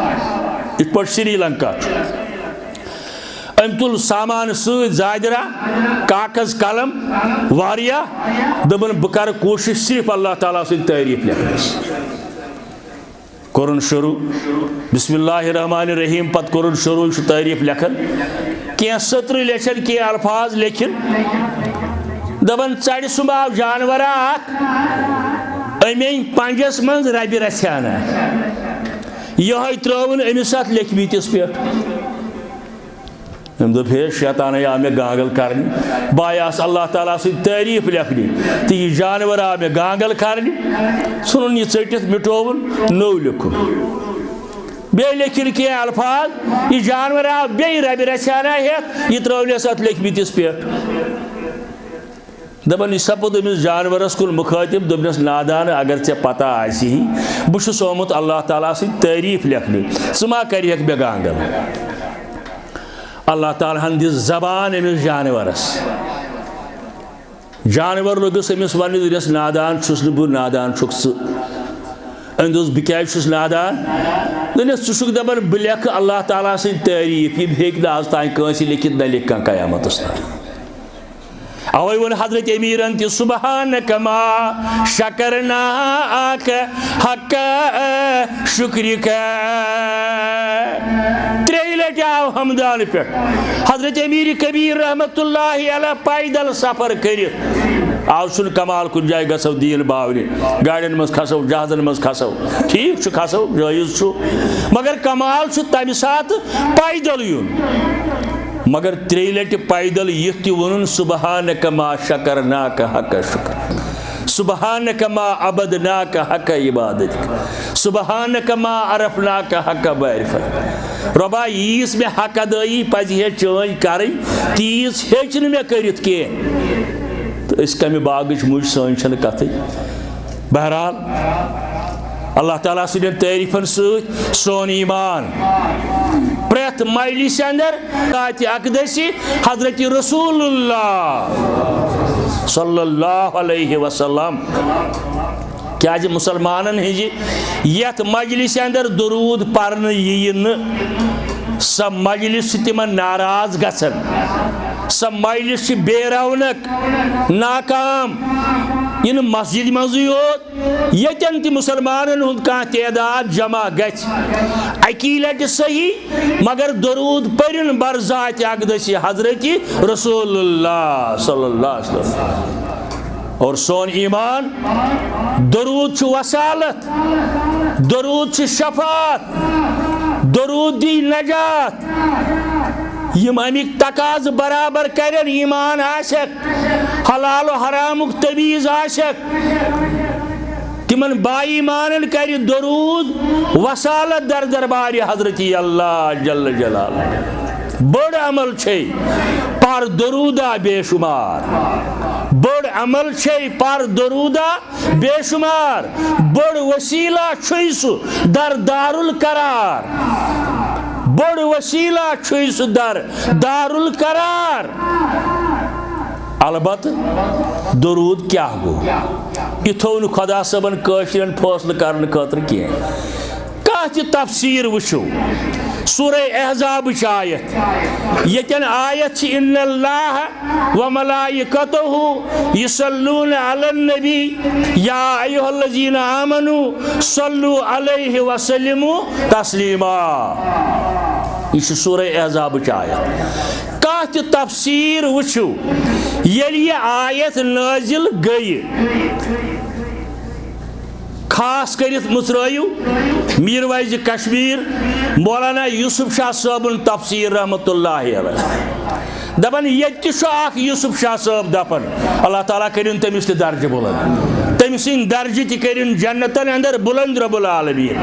یِتھ پٲٹھۍ سری لنکا چھُ۔ أمۍ تُل سامان سۭتۍ، زاجرہ، کاغذ، قلم، واریاہ۔ دوٚپُن، بہٕ کرٕ کوٗشِش صرف اللہ تعالیٰ سٕنٛز تعریٖف لیکھنَس۔ کوٚرُن شروٗع، بسم اللہ الرحمن الرحیم، پتہٕ کوٚرُن شروٗع، یہِ چھُ تعریٖف لیکھان۔ کینٛہہ سٔترٕ لیکھن، کینٛہہ الفاظ لیکھِن۔ دپان، ژرِ سُنٛمب آو جانورا اکھ، أمۍ أنۍ پنجس منٛز ربِ رژھِ ہنا۔ یِہوٚے ترٛٲوٕن أمِس اتھ لیکھمٕتِس پٮ۪ٹھ۔ أمۍ دوٚپ، ہے، شیطانے آو مےٚ گانگل کرنہِ۔ بہٕ آیاس اللہ تعالیٰ سٕنٛز تعریٖف لیکھنہِ، تہٕ یہِ جانور آو مےٚ گانگل کرنہِ۔ ژھُنُن یہِ ژٔٹِتھ، مِٹووُن، نوٚو لیوٚکھُن۔ بیٚیہِ لیکھِن کینٛہہ الفاظ، یہِ جانور آو بیٚیہِ ربِ رژھِ ہنا ہٮ۪تھ، یہِ ترٛٲونس اتھ لیکھمٕتِس پٮ۪ٹھ۔ دپان، یہِ سپُد أمِس جانورس کُن مُخٲطِب، دوٚپنس، نادان، اگر ژےٚ پتہ آسی ہے، بہٕ چھُس آمُت اللہ تعالیٰ سٕنٛز تعریٖف لیکھنہِ، ژٕ ما کرِہکھ مےٚ گانگل؟ اللہ تعالیٰ ہن دِژ زبان أمِس جانورس۔ جانور لوٚگُس أمِس وننہِ، دوٚپنس، "نادان چھُس نہٕ بہٕ، نادان چھُکھ ژٕ۔" أمۍ دوٚپُس، "بہٕ کیٛازِ چھُس نادان؟" دوٚپنس، "ژٕ چھُکھ دپان بہٕ لیکھٕ اللہ تعالیٰ سٕنٛدۍ تعریٖف، یِم ہیٚکہِ نہٕ از تام کٲنٛسہِ لیکھِتھ، نہ لیکھِ کانٛہہ قیامتس تام۔" اوے ووٚن حضرت امیرن تہِ، "سبحانک ما شکرناک حق شکرک۔" ترٛیٚیہِ لٹہِ آو حمدان پٮ۪ٹھ۔ حضرت امیر کبیر رحمت اللہ علیہ پیدل سفر کٔرِتھ۔ آز چھُنہٕ کمال کُنہِ جایہِ گژھو دین باونہِ، گاڑٮ۪ن منٛز کھسو، جہازن منٛز کھسو، ٹھیٖک چھُ، کھسو، جٲیز چھُ، مگر کمال چھُ تمہِ ساتہٕ پیدل یُن۔ مگر ترٛیٚیہِ لٹہِ پیدل یِتھ تہِ ووٚنُن، "سبحانک ما شکرناک حق شکر، سبحانک ما عبدناک حق عبادتک، سبحانک ما عرفناک حق معرفت۔" رۄبا، ییٖژ مےٚ حق ادٲیی پزِ ہے چٲنۍ کرٕنۍ، تیٖژ ہیٚچ نہٕ مےٚ کٔرِتھ کینٛہہ۔ تہٕ أسۍ کمہِ باغٕچ مُج، سٲنۍ چھنہٕ کتھٕے۔ بہرحال، اللہ تعالیٰ سٕنٛدٮ۪ن تعریٖفن سۭتۍ سون ایمان۔ پرٛٮ۪تھ مجلسہِ اندر ذاتِ اقدسِ حضرت رسول اللہ صلی اللہ علیہ وسلم۔ کیازِ مسلمانن ہٕنٛزِ یتھ مجلسہِ اندر درود پرنہٕ ییہِ نہٕ، سۄ مجلس چھِ تِمن ناراض گژھان، سۄ مجلس چھِ بے رونق، ناکام۔ یہِ نہٕ مسجد منٛزٕے یوت، ییٚتٮ۪ن تہِ مسلمانن ہُنٛد کانٛہہ تعداد جمع گژھِ، اکی لٹہِ صحیح، مگر درود پٔرِن بر ذاتِ اقدسِ حضرت رسول اللہ صلی اللہ علیہ وسلم۔ اور سون ایمان، درود چھُ وسالت، درود چھُ شفاعت، درود دی نجات۔ یِم اَمِکۍ تقاضہٕ برابر کرن، ایمان آسٮ۪کھ، حلال و حرامُک تمیٖز آسٮ۪کھ، تِمن با ایمانن کرِ درود وسالت در دربارِ حضرت اللہ جل جلالہ۔ بٔڑ عمل چھے پر درودا بے شمار، بٔڑ عمل چھے پر درودا بے شمار، بٔڑ وسیلہ چھُے سُہ در دارالقرار، بٔڑ وسیلہ چھُے سُہ در دارالقرار۔ البتہ درود کیٛاہ گوٚو؟ یہِ تھوٚو نہٕ خۄدا صٲبن کٲشرٮ۪ن فٲصلہٕ کرنہٕ خٲطرٕ کینٛہہ۔ کانٛہہ تہِ تفسیٖر وٕچھِو، سورہ احزابٕچ آیت، ییٚتٮ۪ن آیت چھِ، "ان اللہ و ملائکتہ یصلون علی النبی یا ایھا الذین آمنوا صلوا علیہ وسلموا تسلیما۔" یہِ چھِ سورہ احزابٕچ آیت۔ کانٛہہ تہِ تفسیٖر وٕچھِو، ییٚلہِ یہِ آیت نٲزِل گٔیہِ، خاص کٔرِتھ مُژرٲیِو میٖر ویزِ کشمیٖر مولانا یوسف شاہ صٲبُن تفسیٖر رحمتہ اللہ علیہ۔ دپان، ییٚتہِ تہِ چھُ اکھ یوسف شاہ صٲب دفن، اللہ تعالیٰ کٔرِن تٔمِس تہِ درجہٕ بُلند، تٔمۍ سٕنٛدۍ درجہٕ تہِ کٔرِن جنتن اندر بُلند رب العالمین۔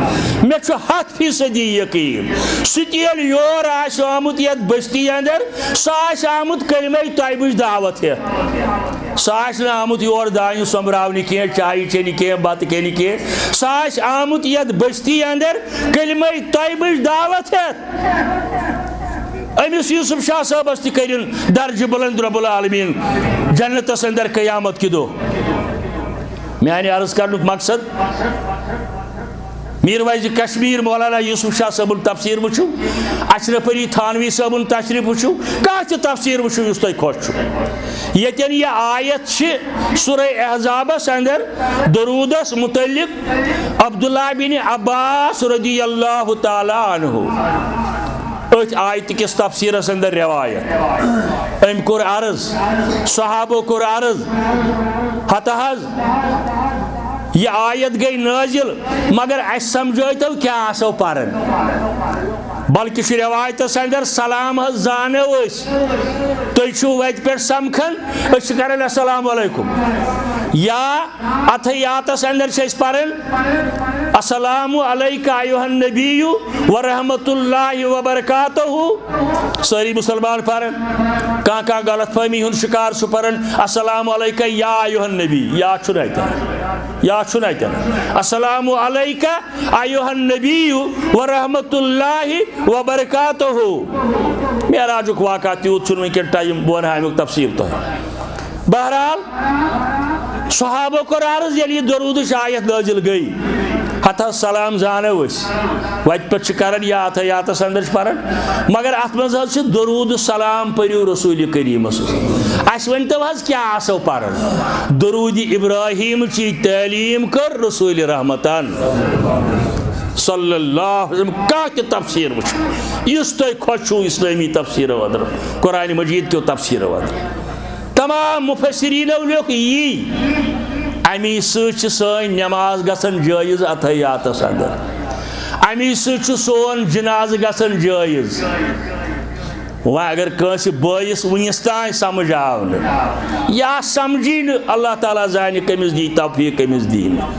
مےٚ چھُ ہتھ فیصدی یقین، سُہ تہِ ییٚلہِ یور آسہِ آمُت یتھ بستی اندر، سُہ آسہِ آمُت کلمہ طیبٕچ دعوت ہٮ۪تھ۔ سُہ آسہِ نہٕ آمُت یور دانہِ سۄمبراونہِ کینٛہہ، چایہِ چینہِ کینٛہہ، بتہٕ کھینہِ کینٛہہ۔ سُہ آسہِ آمُت یتھ بستی اندر کلمہ طیبٕچ دعوت ہٮ۪تھ۔ أمِس یوسف شاہ صٲبس تہِ کٔرِن درجہِ بلند رب العالمین جنتس اندر قیامت کہِ دۄہ۔ میانہِ عرض کرنُک مقصد، میٖر ویزِ کشمیٖر مولانا یوسف شاہ صٲبُن تفسیٖر وٕچھِو، اشرف علی تھانوی صٲبُن تشریٖف وٕچھِو، کانٛہہ تہِ تفسیٖر وٕچھِو یُس تۄہہِ خۄش چھُ۔ ییٚتٮ۪ن یہِ آیت چھِ سورہ احزابس اندر درودس متعلق عبداللہ بن عباس رضی اللہ تعالیٰ عنہ، أتھۍ آیتہِ کِس تفسیٖرس اندر روایت۔ أمۍ کوٚر عرض، صحابو کوٚر عرض، ہتہٕ حظ، یہِ آیت گٔے نٲزِل، مگر اَسہِ سمجھٲیتو کیٛاہ آسو پران۔ بلکہِ چھُ رٮ۪وایتس اندر، سلام حظ زانو أسۍ، تُہۍ چھِو وتہِ پٮ۪ٹھ سمکھان، أسۍ چھِ کران السلام علیکم۔ یا اتحیاتس اندر چھِ أسۍ پران، السلام علیک ایھا النبی و رحمۃ اللہ وبرکاتہ۔ سٲری مسلمان پران، کانٛہہ کانٛہہ غلط فہمی ہُنٛد شکار چھُ پران، السلام علیک یا ایھا النبی، یا چھُنہٕ اتٮ۪ن، یا چھُنہٕ اتٮ۪ن۔ السلام علیک ایھا النبی و رحمۃ اللہ وبرکاتہ۔ معراجُک واقعہ تیوٗت چھُنہٕ وٕنکیٚن ٹائم، بہٕ وَنہٕ ہا اَمیُک تفصیٖل تۄہہِ۔ بہرحال، صحابو کوٚر عرض، ییٚلہِ یہِ درودٕچ آیت نٲزِل گٔے، ہتہٕ حظ سلام زانو أسۍ، وتہِ پٮ۪ٹھ چھِ کران یا اتحیاتس اندر چھِ پران، مگر اتھ منٛز حظ چھِ درود سلام پٔرِو رسول کریمس۔ اسہِ ؤنۍ تو حظ، کیٛاہ آسو پران؟ درود ابراہیم چی تعلیٖم کٔر رسول رحمتن صلی اللہ علیہ وسلم۔ کانٛہہ تہِ تفسیٖر وٕچھِو، یُس تۄہہِ خۄش چھُو اسلٲمی تفسیٖرو اندر، قرآن مجید کیو تفسیٖرو اندر۔ تمام مفسرینو لیوٚکھ یی، امی سۭتۍ چھِ سٲنۍ نماز گژھان جٲیز اتحیاتس اندر، امی سۭتۍ چھُ سون جنازٕ گژھان جٲیز۔ وۄنۍ اگر کٲنٛسہِ بٲیِس وٕنِس تام سمجھ آو نہٕ یا سمجھی نہٕ، اللہ تعالیٰ زانہِ کٔمِس دی توفیٖق، کٔمِس دی نہٕ۔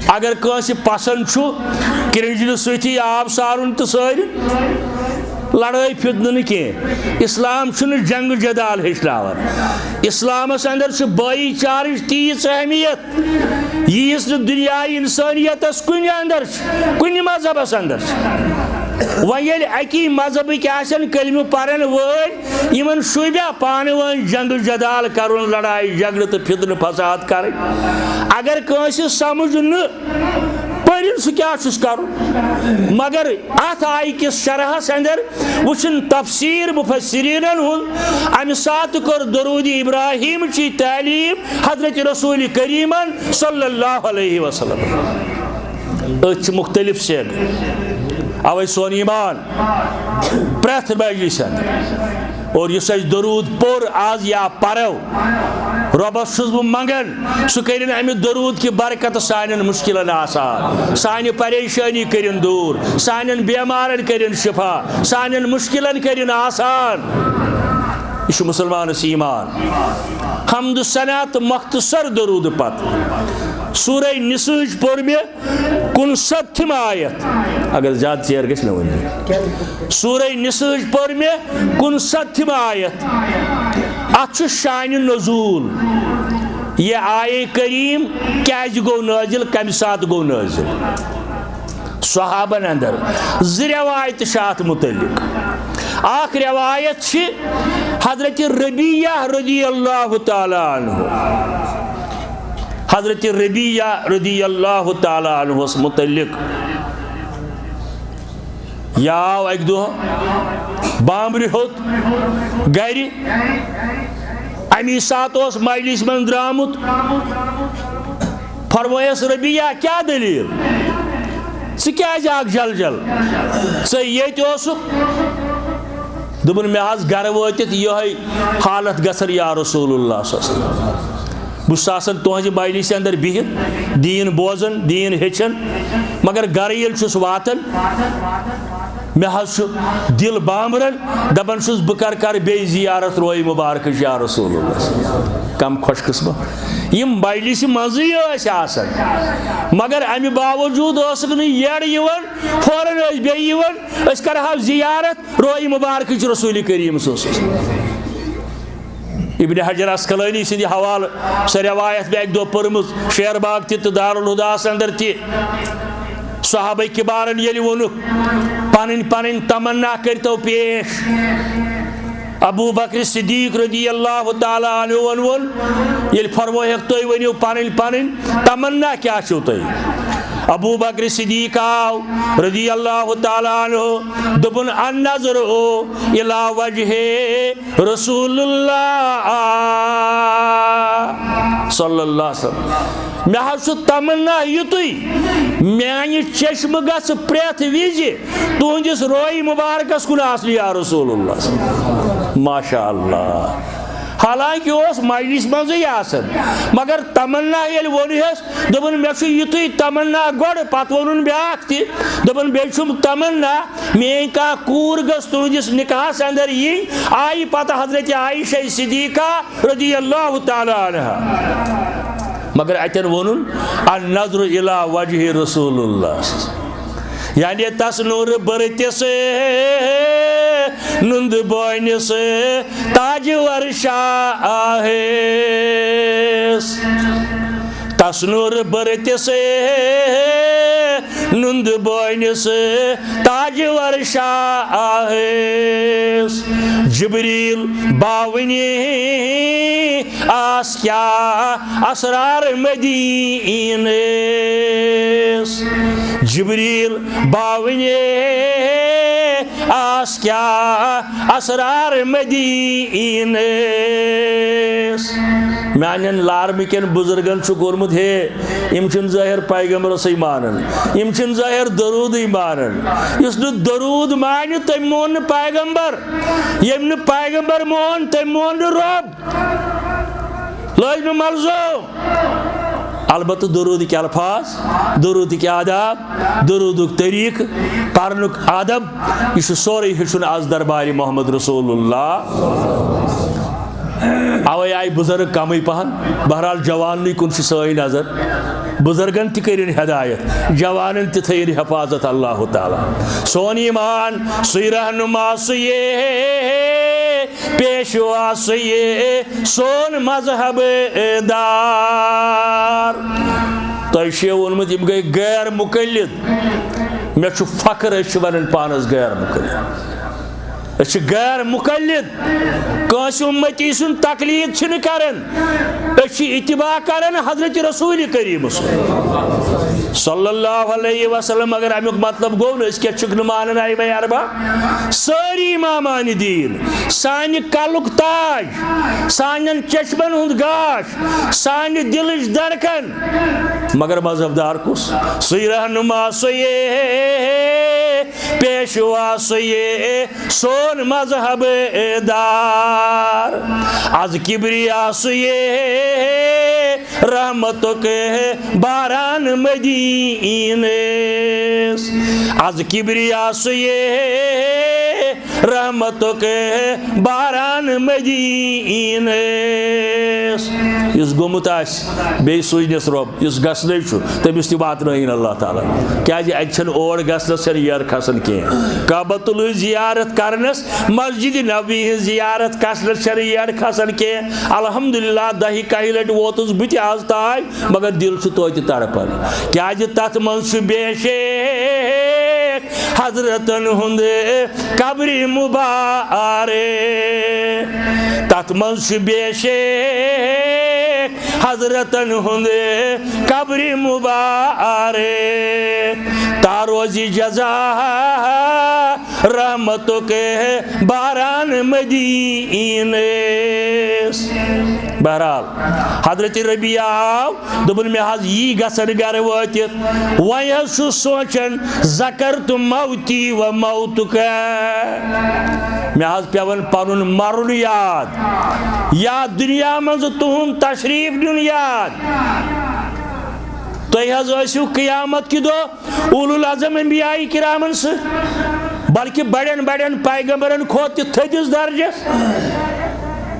اگر کٲنٛسہِ پسند چھُ کرنجلہِ سۭتی آب سارُن تہٕ سٲرِن، لڑٲے فتنہٕ نہٕ کینٛہہ۔ اسلام چھُنہٕ جنگ جدال ہیٚچھناوان۔ اسلامس اندر چھِ بٲیی چارٕچ تیٖژ اہمیت، ییٖژ نہٕ دُنیاہی انسٲنیتس کُنہِ اندر چھِ، کُنہِ مذہبس اندر چھِ۔ وۄنۍ ییٚلہِ اکی مذہبٕکۍ آسن کلمہٕ پرن وٲلۍ، یِمن شوٗبیا پانہٕ وٲنۍ جنگ جدال کرُن، لڑایہِ جھگڑٕ تہٕ فتنہٕ فساد کرٕنۍ؟ اگر کٲنٛسہِ سمجھ نہٕ پٔرِن، سُہ کیٛاہ چھُس کرُن؟ مگر اتھ آیہِ کِس شرحس اندر وٕچھُن تفسیٖر مفسریٖنن ہُنٛد، امہِ ساتہٕ کوٚر درود ابراہیم چی تعلیٖم حضرت رسول کریمن صلی اللہ علیہ وسلم۔ أتھۍ چھِ مختلف سیگ، اوے سون ایمان پرٛٮ۪تھ مجلسہِ اندر۔ اور یُس اَسہِ درود پوٚر آز یا پرو، رۄبس چھُس بہٕ منگان، سُہ کٔرِن اَمہِ درود کہِ برکتہٕ سانٮ۪ن مُشکِلن آسان، سانہِ پریشٲنی کٔرِن دوٗر، سانٮ۪ن بیمارن کٔرِن شفا، سانٮ۪ن مُشکِلن کٔرِن آسان۔ یہِ چھُ مُسلمانس ایمان۔ حمد و ثنا تہٕ مختصر درود پتہٕ سورہ نساء ہٕچ پوٚر مےٚ کُنسَتتھِم آیت، اگر زیادٕ ژیر گژھِ مےٚ ؤنِو۔ سورہ نساء ہٕچ پٔر مےٚ کُنسَتتھِم آیت۔ اتھ چھُ شانِ نزول، یہِ آیے کریم کیازِ گوٚو نٲزِل، کمہِ ساتہٕ گوٚو نٲزِل۔ صحابن اندر زٕ روایتہٕ چھِ اتھ متعلق۔ اکھ روایت چھِ حضرت ربیعہ رضی اللہ تعالیٰ عنہ، حضرت ربیعہ رضی اللہ تعالیٰ عنہس متعلق۔ یہِ آو اکہِ دۄہ بامبرِ ہیوٚت گرِ، امی ساتہٕ اوس مجلس منٛز درٛامُت۔ فرمٲیس، ربیعہ، کیٛاہ دٔلیٖل؟ ژٕ کیٛازِ آکھ جل جل؟ ژٕ ییٚتہِ اوسُکھ؟ دوٚپُن، مےٚ حظ گرٕ وٲتِتھ یِہوٚے حالت گژھن یا رسول اللہ صلی اللہ علیہ وسلم۔ بہٕ چھُس آسان تُہنٛزِ مجلسہِ اندر بِہِتھ، دیٖن بوزان، دیٖن ہیٚچھان، مگر گرٕ ییٚلہِ چھُس واتان، مےٚ حظ چھُ دِل بامبران، دپان چھُس، بہٕ کر کرٕ بیٚیہِ زیارت روے مبارکٕچ یا رسول اللہ۔ کم خوش قسمت، یِم مجلسہِ منٛزٕے ٲسۍ آسان، مگر امہِ باوجوٗد ٲسٕکھ نہٕ یٔڑ یِوان، فوراً ٲسۍ بیٚیہِ یِوان، أسۍ کرہاو زیارت روے مبارکٕچ رسول کریم صلی اللہ علیہ وسلم۔ ابن حجر عسقلانی سٕنٛدِ حوالہٕ سۄ روایت مےٚ اکہِ دۄہ پٔرمٕژ، شیر باغ تہِ تہٕ دارالہداہس اندر تہِ۔ صحابہ کبارن ییٚلہِ ووٚنُکھ، پنٕنۍ پنٕنۍ تمنا کٔرتو پیش۔ ابو بکر صدیق رضی اللہ تعالیٰ عنہ ووٚن، ییٚلہِ فرموہکھ، تُہۍ ؤنِو پنٕنۍ پنٕنۍ تمنا کیٛاہ چھِو تۄہہِ؟ ابو بکر صدیق آو رضی اللہ تعالیٰ عنہ، دوٚپُن، النظر الی وجہ رسول اللہ صلی اللہ علیہ وسلم۔ مےٚ حظ چھُ تمنا یُتُے، میانہِ چشمہٕ گژھِ پرٛٮ۪تھ وِزِ تُہنٛدِس روے مبارکس کُن آسنہِ یا رسول اللہ۔ ماشاء اللہ۔ حالانکہ اوس مجلس منٛزٕے آسان، مگر تمنا ییٚلہِ ووٚنہس، دوٚپُن، مےٚ چھُ یُتُے تمنا گۄڈٕ، پتہٕ ووٚنُن بیٛاکھ تہِ، دوٚپُن، بیٚیہِ چھُم تمنا، میٲنۍ کانٛہہ کوٗر گٔژھ تُہنٛدِس نکاحس اندر یِنۍ۔ آیہِ پتہٕ حضرت عائشہ صدیقہ رضی اللہ تعالیٰ عنہا۔ مگر اتٮ۪ن ووٚنُن، النظر الی وجہ رسول اللہ، یعنی تس نور برتس نُند بٲنِس تاجور شاہس، تس نور برتس نُند بٲنِس تاجور شاہس۔ جبریل باونی آس کیا اسرار مدینس۔ جبریل باونی آس کیا اسرار مدینس۔ میانٮ۪ن لارمہٕ کٮ۪ن بُزرگن چھُ کوٚرمُت ہے، یِم چھِنہٕ ظٲہِر پیغمبرسٕے مانان، یِم چھِنہٕ ظٲہِر دروٗدٕے مانان۔ یُس نہٕ دروٗد مانہِ، تٔمۍ مون نہٕ پیغمبر، ییٚمۍ نہٕ پیغمبر مون، تٔمۍ مون نہٕ رۄب۔ لٲج نہٕ ملزوم۔ البتہ دروٗدٕکۍ الفاظ، دروٗدٕکۍ آداب، دروٗدُک طریٖقہٕ، پرنُک ادب، یہِ چھُ سورُے ہیٚچھُن از دربارِ محمد رسول اللہ۔ اوے آیہِ بُزرگ کمٕے پہن۔ بہرحال، جواننٕے کُن چھِ سٲنۍ نظر۔ بُزرگن تہِ کٔرِن ہدایت، جوانن تہِ تھٲیِن حفاظت اللہ تعالیٰ۔ سون ایمان سُے، رہنما سُے، پیشوا سُے، سون مذہب دار۔ تۄہہِ چھُ ووٚنمُت، یِم گٔے غیر مقلد۔ مےٚ چھُ فخر، أسۍ چھِ ونان پانس غیر مقلد۔ أسۍ چھِ غیر مقلد، کٲنٛسہِ اُمتی سُنٛد تقلید چھِنہٕ کران۔ أسۍ چھِ اتباع کران حضرت رسول کریم صلی اللہ علیہ وسلم۔ مگر امیُک مطلب گوٚو نہٕ أسۍ کیٛاہ چھِکھ نہٕ مانان ائمہ اربعہ۔ سٲری امامان دین، سانہِ کلُک تاج، سانٮ۪ن چشمن ہُنٛد گاش، سانہِ دلٕچ دھڑکن۔ مگر مذہب دار کُس؟ سُے رہنما سُے، پیشوا سُے، سون مذہب دار۔ از کبریا سُے، رحمتُک باران مدینس۔ از کبریا سُے، رحمتُک باران مدینس۔ یُس گوٚمُت آسہِ بیٚیہِ سوٗزنَس رۄب، یُس گژھنَے چھُ، تٔمِس تہِ واتنٲیِن اللہ تعالیٰ۔ کیٛازِ اَتہِ چھَنہٕ اور گژھنَس چھَنہٕ ییر کھسان کینٛہہ۔ کعبۃ اللہ زیارت کرنَس، مسجد نبوی ہٕنٛز زیارت کرنَس چھَنہٕ ییر کھسان کینٛہہ۔ الحمدللہ، دَہہِ کَہہِ لَٹہِ ووتُس بہٕ تہِ آز تام، مگر دِل چھُ توتہِ تڑپان۔ کیٛازِ تَتھ منٛز چھُ بے شک حضرتن ہُنٛد قبرِ مبارک۔ تَتھ منٛز چھُ بے شک حضرتن ہُنٛد قبرِ مبارک۔ تا روزِ جزا رحمتُک باران مدینس۔ بہرحال، حضرت ربیعہ آو، دوٚپُن، مےٚ حظ یی گژھن گرٕ وٲتِتھ۔ وۄنۍ حظ چھُس سونٛچان، ذکرت موتی و موتک۔ مےٚ حظ پٮ۪وان پنُن مرُن یاد، یا دُنیا منٛز تُہُنٛد تشریٖف نیُن یاد۔ تُہۍ حظ ٲسِو قیامت کہِ دۄہ اولو العزم انبیاء کرامن سۭتۍ، بلکہ بڑٮ۪ن بڑٮ۪ن پیغمبرن کھۄتہٕ تہِ تھٔدِس درجس۔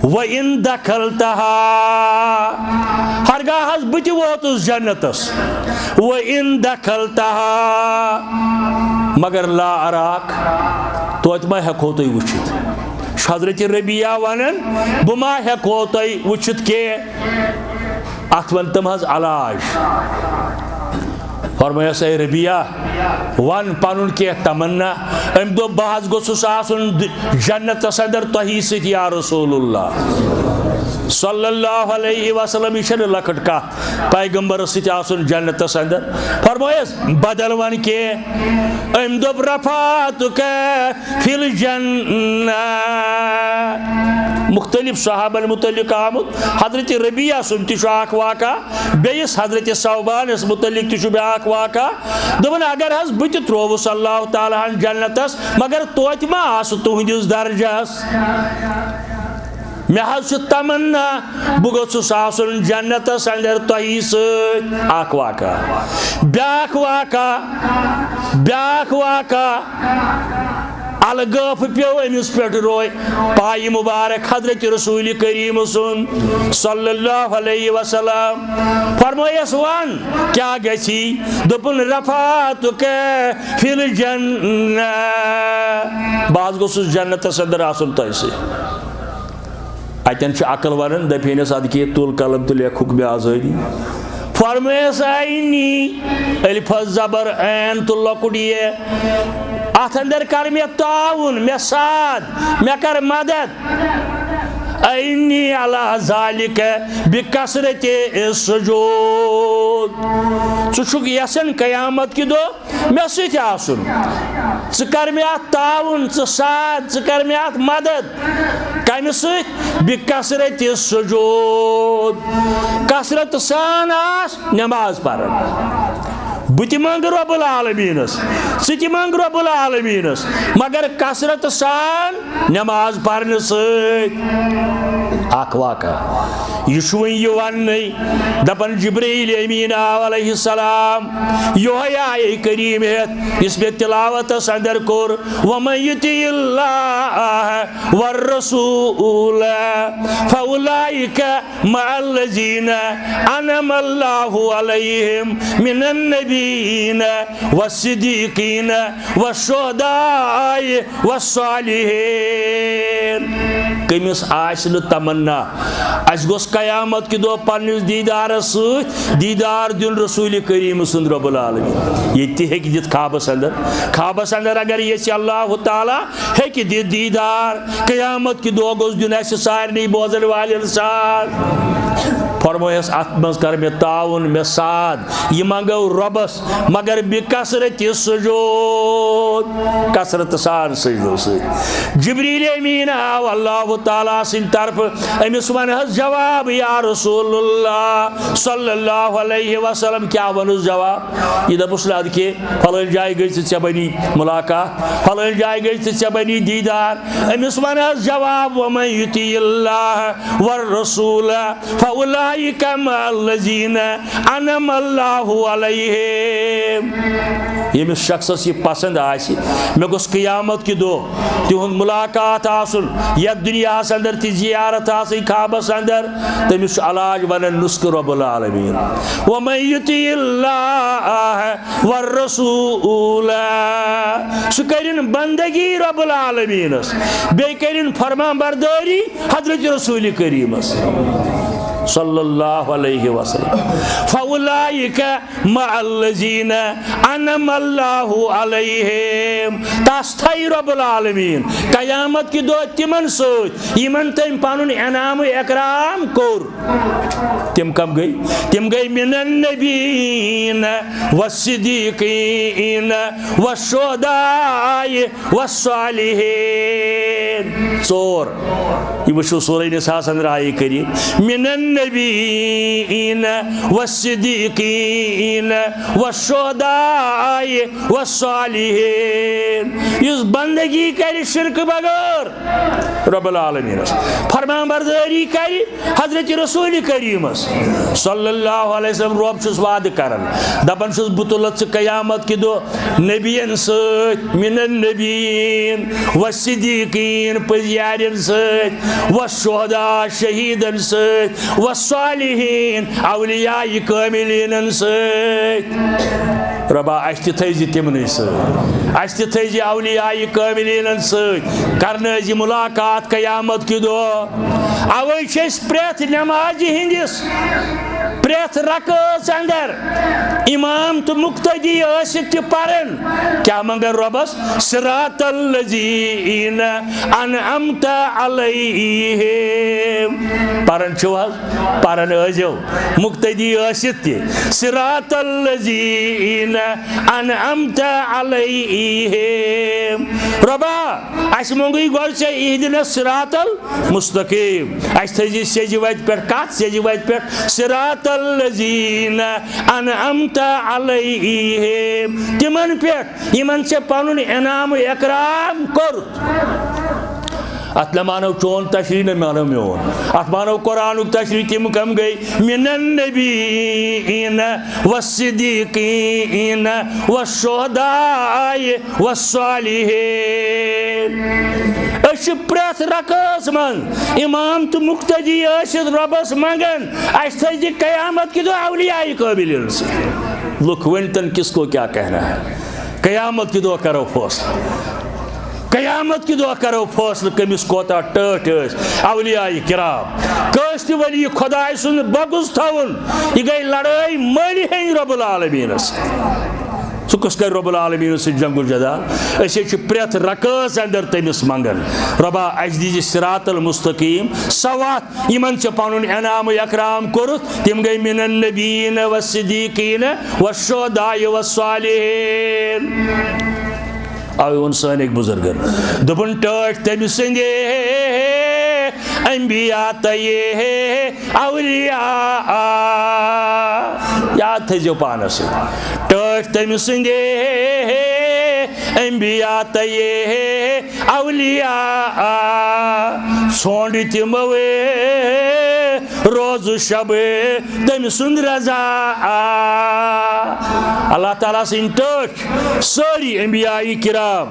وَإِن دَخَلْتَهَا، ہرگاہ حظ بہٕ تہِ ووتُس جنتس۔ وَإِن دَخَلْتَهَا، مگر لا اراک، توتہِ ما ہٮ۪کو تُہۍ وٕچھِتھ۔ چھُ حضرت ربیعہ ونان، بہٕ ما ہٮ۪کو تۄہہِ وٕچھِتھ کینٛہہ؟ اتھ ون تم حظ علاج۔ فرمایس، اے ربیعہ، ون پنُن کینٛہہ تمنا۔ أمۍ دوٚپ، بہٕ حظ گوٚژھُس آسُن د-، جنتس اندر تۄہی سۭتۍ یا رسول اللہ صلی اللہ علیہ وسلم۔ یہِ چھنہٕ لۄکٕٹ کتھ، پیغمبرس سۭتۍ آسُن جنتس اندر۔ فرمایس، بدل ون کینٛہہ۔ أمۍ دوٚپ، رفعتک فی الجنہ۔ مختلف صحابن متعلق آمُت۔ حضرت ربیعہ سُنٛد تہِ چھُ اکھ واقعہ، بیٚیِس حضرت ثوبانس متعلق تہِ چھُ بیٛاکھ واقعہ۔ دوٚپُن، اگر حظ بہٕ تہِ ترٛووُس اللہ تعالیٰ ہن جنتس، مگر توتہِ ما آسہٕ تُہنٛدِس درجس؟ مےٚ حظ چھُ تمنا، بہٕ گوٚژھُس آسُن جنتس اندر تۄہی سۭتۍ۔ اکھ واقعہ۔ بیٛاکھ واقعہ، بیٛاکھ واقعہ۔ الگٲف پیوٚو أمِس پٮ۪ٹھ روے پایہِ مبارک حضرت رسول کریم سُنٛد صلی اللہ علیہ وسلم۔ فرمٲیس، ون کیٛاہ گژھی؟ دوٚپُن، رفعتک فی الجنہ، بہٕ حظ گوٚژھُس جنتس اندر آسُن تۄہہِ سۭتۍ۔ اتٮ۪ن چھُ عقل ونان، دپینس، ادٕ کیٛاہ تُل قلم تہٕ لیکھ حکمِ آزٲدی۔ فرمٲیس، "انی"، الفس زبر عین تہٕ لۄکُٹ یہِ، اتھ اندر کر مےٚ تعاون، مےٚ ساتھ، مےٚ کر مدد۔ "انی علی ذالک بکثرت السجود"۔ ژٕ چھُکھ یژھان قیامت کہِ دۄہ مےٚ سۭتۍ آسُن۔ ژٕ کر مےٚ اتھ تعاون، ژٕ ساتھ، ژٕ کر مےٚ اتھ مدد۔ کمہِ سۭتۍ؟ بکثرت السجود۔ کثرت سان آس نماز پران۔ بہٕ تہِ منٛگہٕ رب العالمینس، ژٕ تہِ منٛگ رب العالمینس، مگر کثرت سان نماز پرنہٕ سۭتۍ۔ اکھ واقعہ۔ یہِ چھُ وۄنۍ یہِ وننٕے، دپان جبرائیل امین آو علیہ السلام یۄہے آیے کریم ہیتھ، یُس مےٚ تلاوتس اندر کوٚر، "ومن یطع اللہ والرسول فاولئک مع الذین انعم اللہ علیہم من النبیین والصدیقین والشہداء والصالحین"۔ کٔمِس آسہِ نہٕ تمنا؟ اَسہِ گوٚژھ قیامت کہِ دۄہ پننِس دیٖدارس سۭتۍ دیٖدار دیُن رسول کریم سُنٛد رب العالمین۔ ییٚتہِ تہِ ہیٚکہِ دِتھ خوابس اندر، خوابس اندر اگر یژھِ اللہ تعالیٰ ہیٚکہِ دِتھ دیٖدار۔ قیامت کہِ دۄہ گوٚژھ دیُن اَسہِ سارنٕے بوزن والٮ۪ن سان۔ فرمٲیس، اتھ منٛز کر مےٚ تعاون، مےٚ ساتھ، یہِ منٛگو رۄبس، مگر بکثرت سجود، کثرت سان سجدو سۭتۍ۔ جبریل امین آو اللہ تعالیٰ سٕنٛدِ طرفہٕ، أمِس ون حظ جواب، یا رسول اللہ صلی اللہ علیہ وسلم۔ کیٛاہ ونُس جواب؟ یہِ دپُس نہٕ ادٕ کینٛہہ، فلٲنۍ جایہِ گٔے ژےٚ، ژےٚ بنی ملاقات، فلٲنۍ جایہِ گٔے ژےٚ، ژےٚ بنی دیٖدار۔ أمِس ون حظ جواب، ومن یطع اللہ والرسول فاولئک مع الذین انعم اللہ علیہم۔ ییٚمِس شخصس یہِ پسند آسہِ، مےٚ گوٚژھ قیامت کہِ دۄہ تِہُنٛد ملاقات آسُن، یتھ دُنیاہس اندر تہِ زیارت آسٕنۍ خوابس اندر، تٔمِس چھُ علاج ونان نسخہٕ رب العالمین۔ ومن یطع اللہ والرسول، سُہ کرن بندگی رب العالمینس، بیٚیہِ کرن فرمان بردٲری حضرت رسول کریمس صلی اللہ علیہ وسلم۔ فاولئک مع الذین انعم اللہ علیہم، تس تھایہِ رب العالمین قیامت کہِ دۄہ تِمن سۭتۍ یِمن تٔمۍ پنُن انعام و اکرام کوٚر۔ تِم کم گٔے؟ تِم گٔے من النبیین والصدیقین والشہداء والصالحین۔ ژور۔ یہِ وٕچھِو سورہ نساء اندر آیہِ کریم، من النبیین والصدیقین والشہداء والصالحین۔ یُس بندگی کرِ شرک بغٲر رب العالمینس، فرمان بردٲری کرِ حضرت رسول کریمس صلی اللہ علیہ وسلم، رب چھُس وعدٕ کران، دپان چھُس، بہٕ تُلتھ ژٕ قیامت کہِ دۄہ نبین سۭتۍ، من النبیین والصدیقین، پٔزۍ یارٮ۪ن سۭتۍ، والشہداء، شہیدن سۭتۍ، والصالحین، اولیاء کاملینن سۭتۍ۔ ربا، اسہِ تہِ تھٲیزِ تِمنٕے سۭتۍ، اسہِ تہِ تھٲیزِ اولیاء کاملینن سۭتۍ، کرنٲیزِ ملاقات قیامت کہِ دۄہ۔ اوے چھِ أسۍ پرٛٮ۪تھ نمازِ ہٕنٛدِس، پرٛٮ۪تھ رکٲژ اندر امام تہٕ مقتدی ٲسِتھ تہِ پران۔ کیٛاہ منٛگان رۄبس؟ صراط الذین انعمت علیہم۔ پران چھِو حظ؟ پران ٲسۍزیو مقتدی ٲسِتھ تہِ۔ صراط الذین انعمت علیہم۔ رۄبا، اسہِ مۄنگٕے گۄڈٕ ژےٚ اہدنا الصراط المستقیم۔ اسہِ تھٲیزِ سیٚزِ وتہِ پٮ۪ٹھ کتھ، سیٚزِ وتہِ پٮ۪ٹھ۔ صراط الذین انعمت علیہم۔ تِمن پٮ۪ٹھ یِمن ژےٚ پنُن انعام و اکرام کوٚرُتھ۔ اتھ نہ مانو چون تشریح، نہ مانو میون۔ اتھ مانو قرآنُک تشریح۔ تِم کم گٔے؟ من النبیین والصدیقین والشہداء والصالحین۔ أسۍ چھِ پرٛٮ۪تھ رکٲژ منٛز امام تہٕ مقتدی ٲسِتھ رۄبس منٛگان، اسہِ تھٲیزِ قیامت کہِ دۄہ اولیاء کاملین سۭتۍ۔ لُکھ ؤنۍتن کس کو کیا کہنا ہے، قیامت کہِ دۄہ کرو فٲصلہٕ۔ قیامت کہِ دۄہ کرو فٲصلہٕ کٔمِس کوتاہ ٹٲٹھۍ ٲسۍ اولیاء کرام۔ کٲنٛسہِ تہِ ولی خۄداے سُنٛد بغض تھاوُن، یہِ گٔے لڑٲے مٔلۍ ہیٚنۍ رب العالمینس۔ سُہ کُس کرِ رب العالمینس سۭتۍ جنگ و جدال؟ أسۍ حظ چھِ پرٛٮ۪تھ رکٲژ اندر تٔمِس منگان، ربا، اَسہِ دیٖزِ صراط المستقیم، سۄ وَتھ، یِمن ژےٚ پنُن انعام و اکرام کوٚرُتھ، تِم گٔے من النبیین و صدیقین و شہداء و صالحین۔ اوے ووٚن سٲنۍ أکۍ بُزرگن، دوٚپُن، ٹٲٹھۍ تٔمۍ سٕنٛدِ انبیاء تہٕ اولیاء۔ یاد تھٲیزیو پانس سۭتۍ، ٹٲٹھۍ تٔمۍ سٕنٛدِ انبیاء تہٕ اولیاء، ژھونٛڈ تِمو روز و شب تٔمۍ سُنٛد رضا۔ اللہ تعالیٰ سٕنٛدۍ ٹٲٹھۍ، سٲری انبیاء کرام،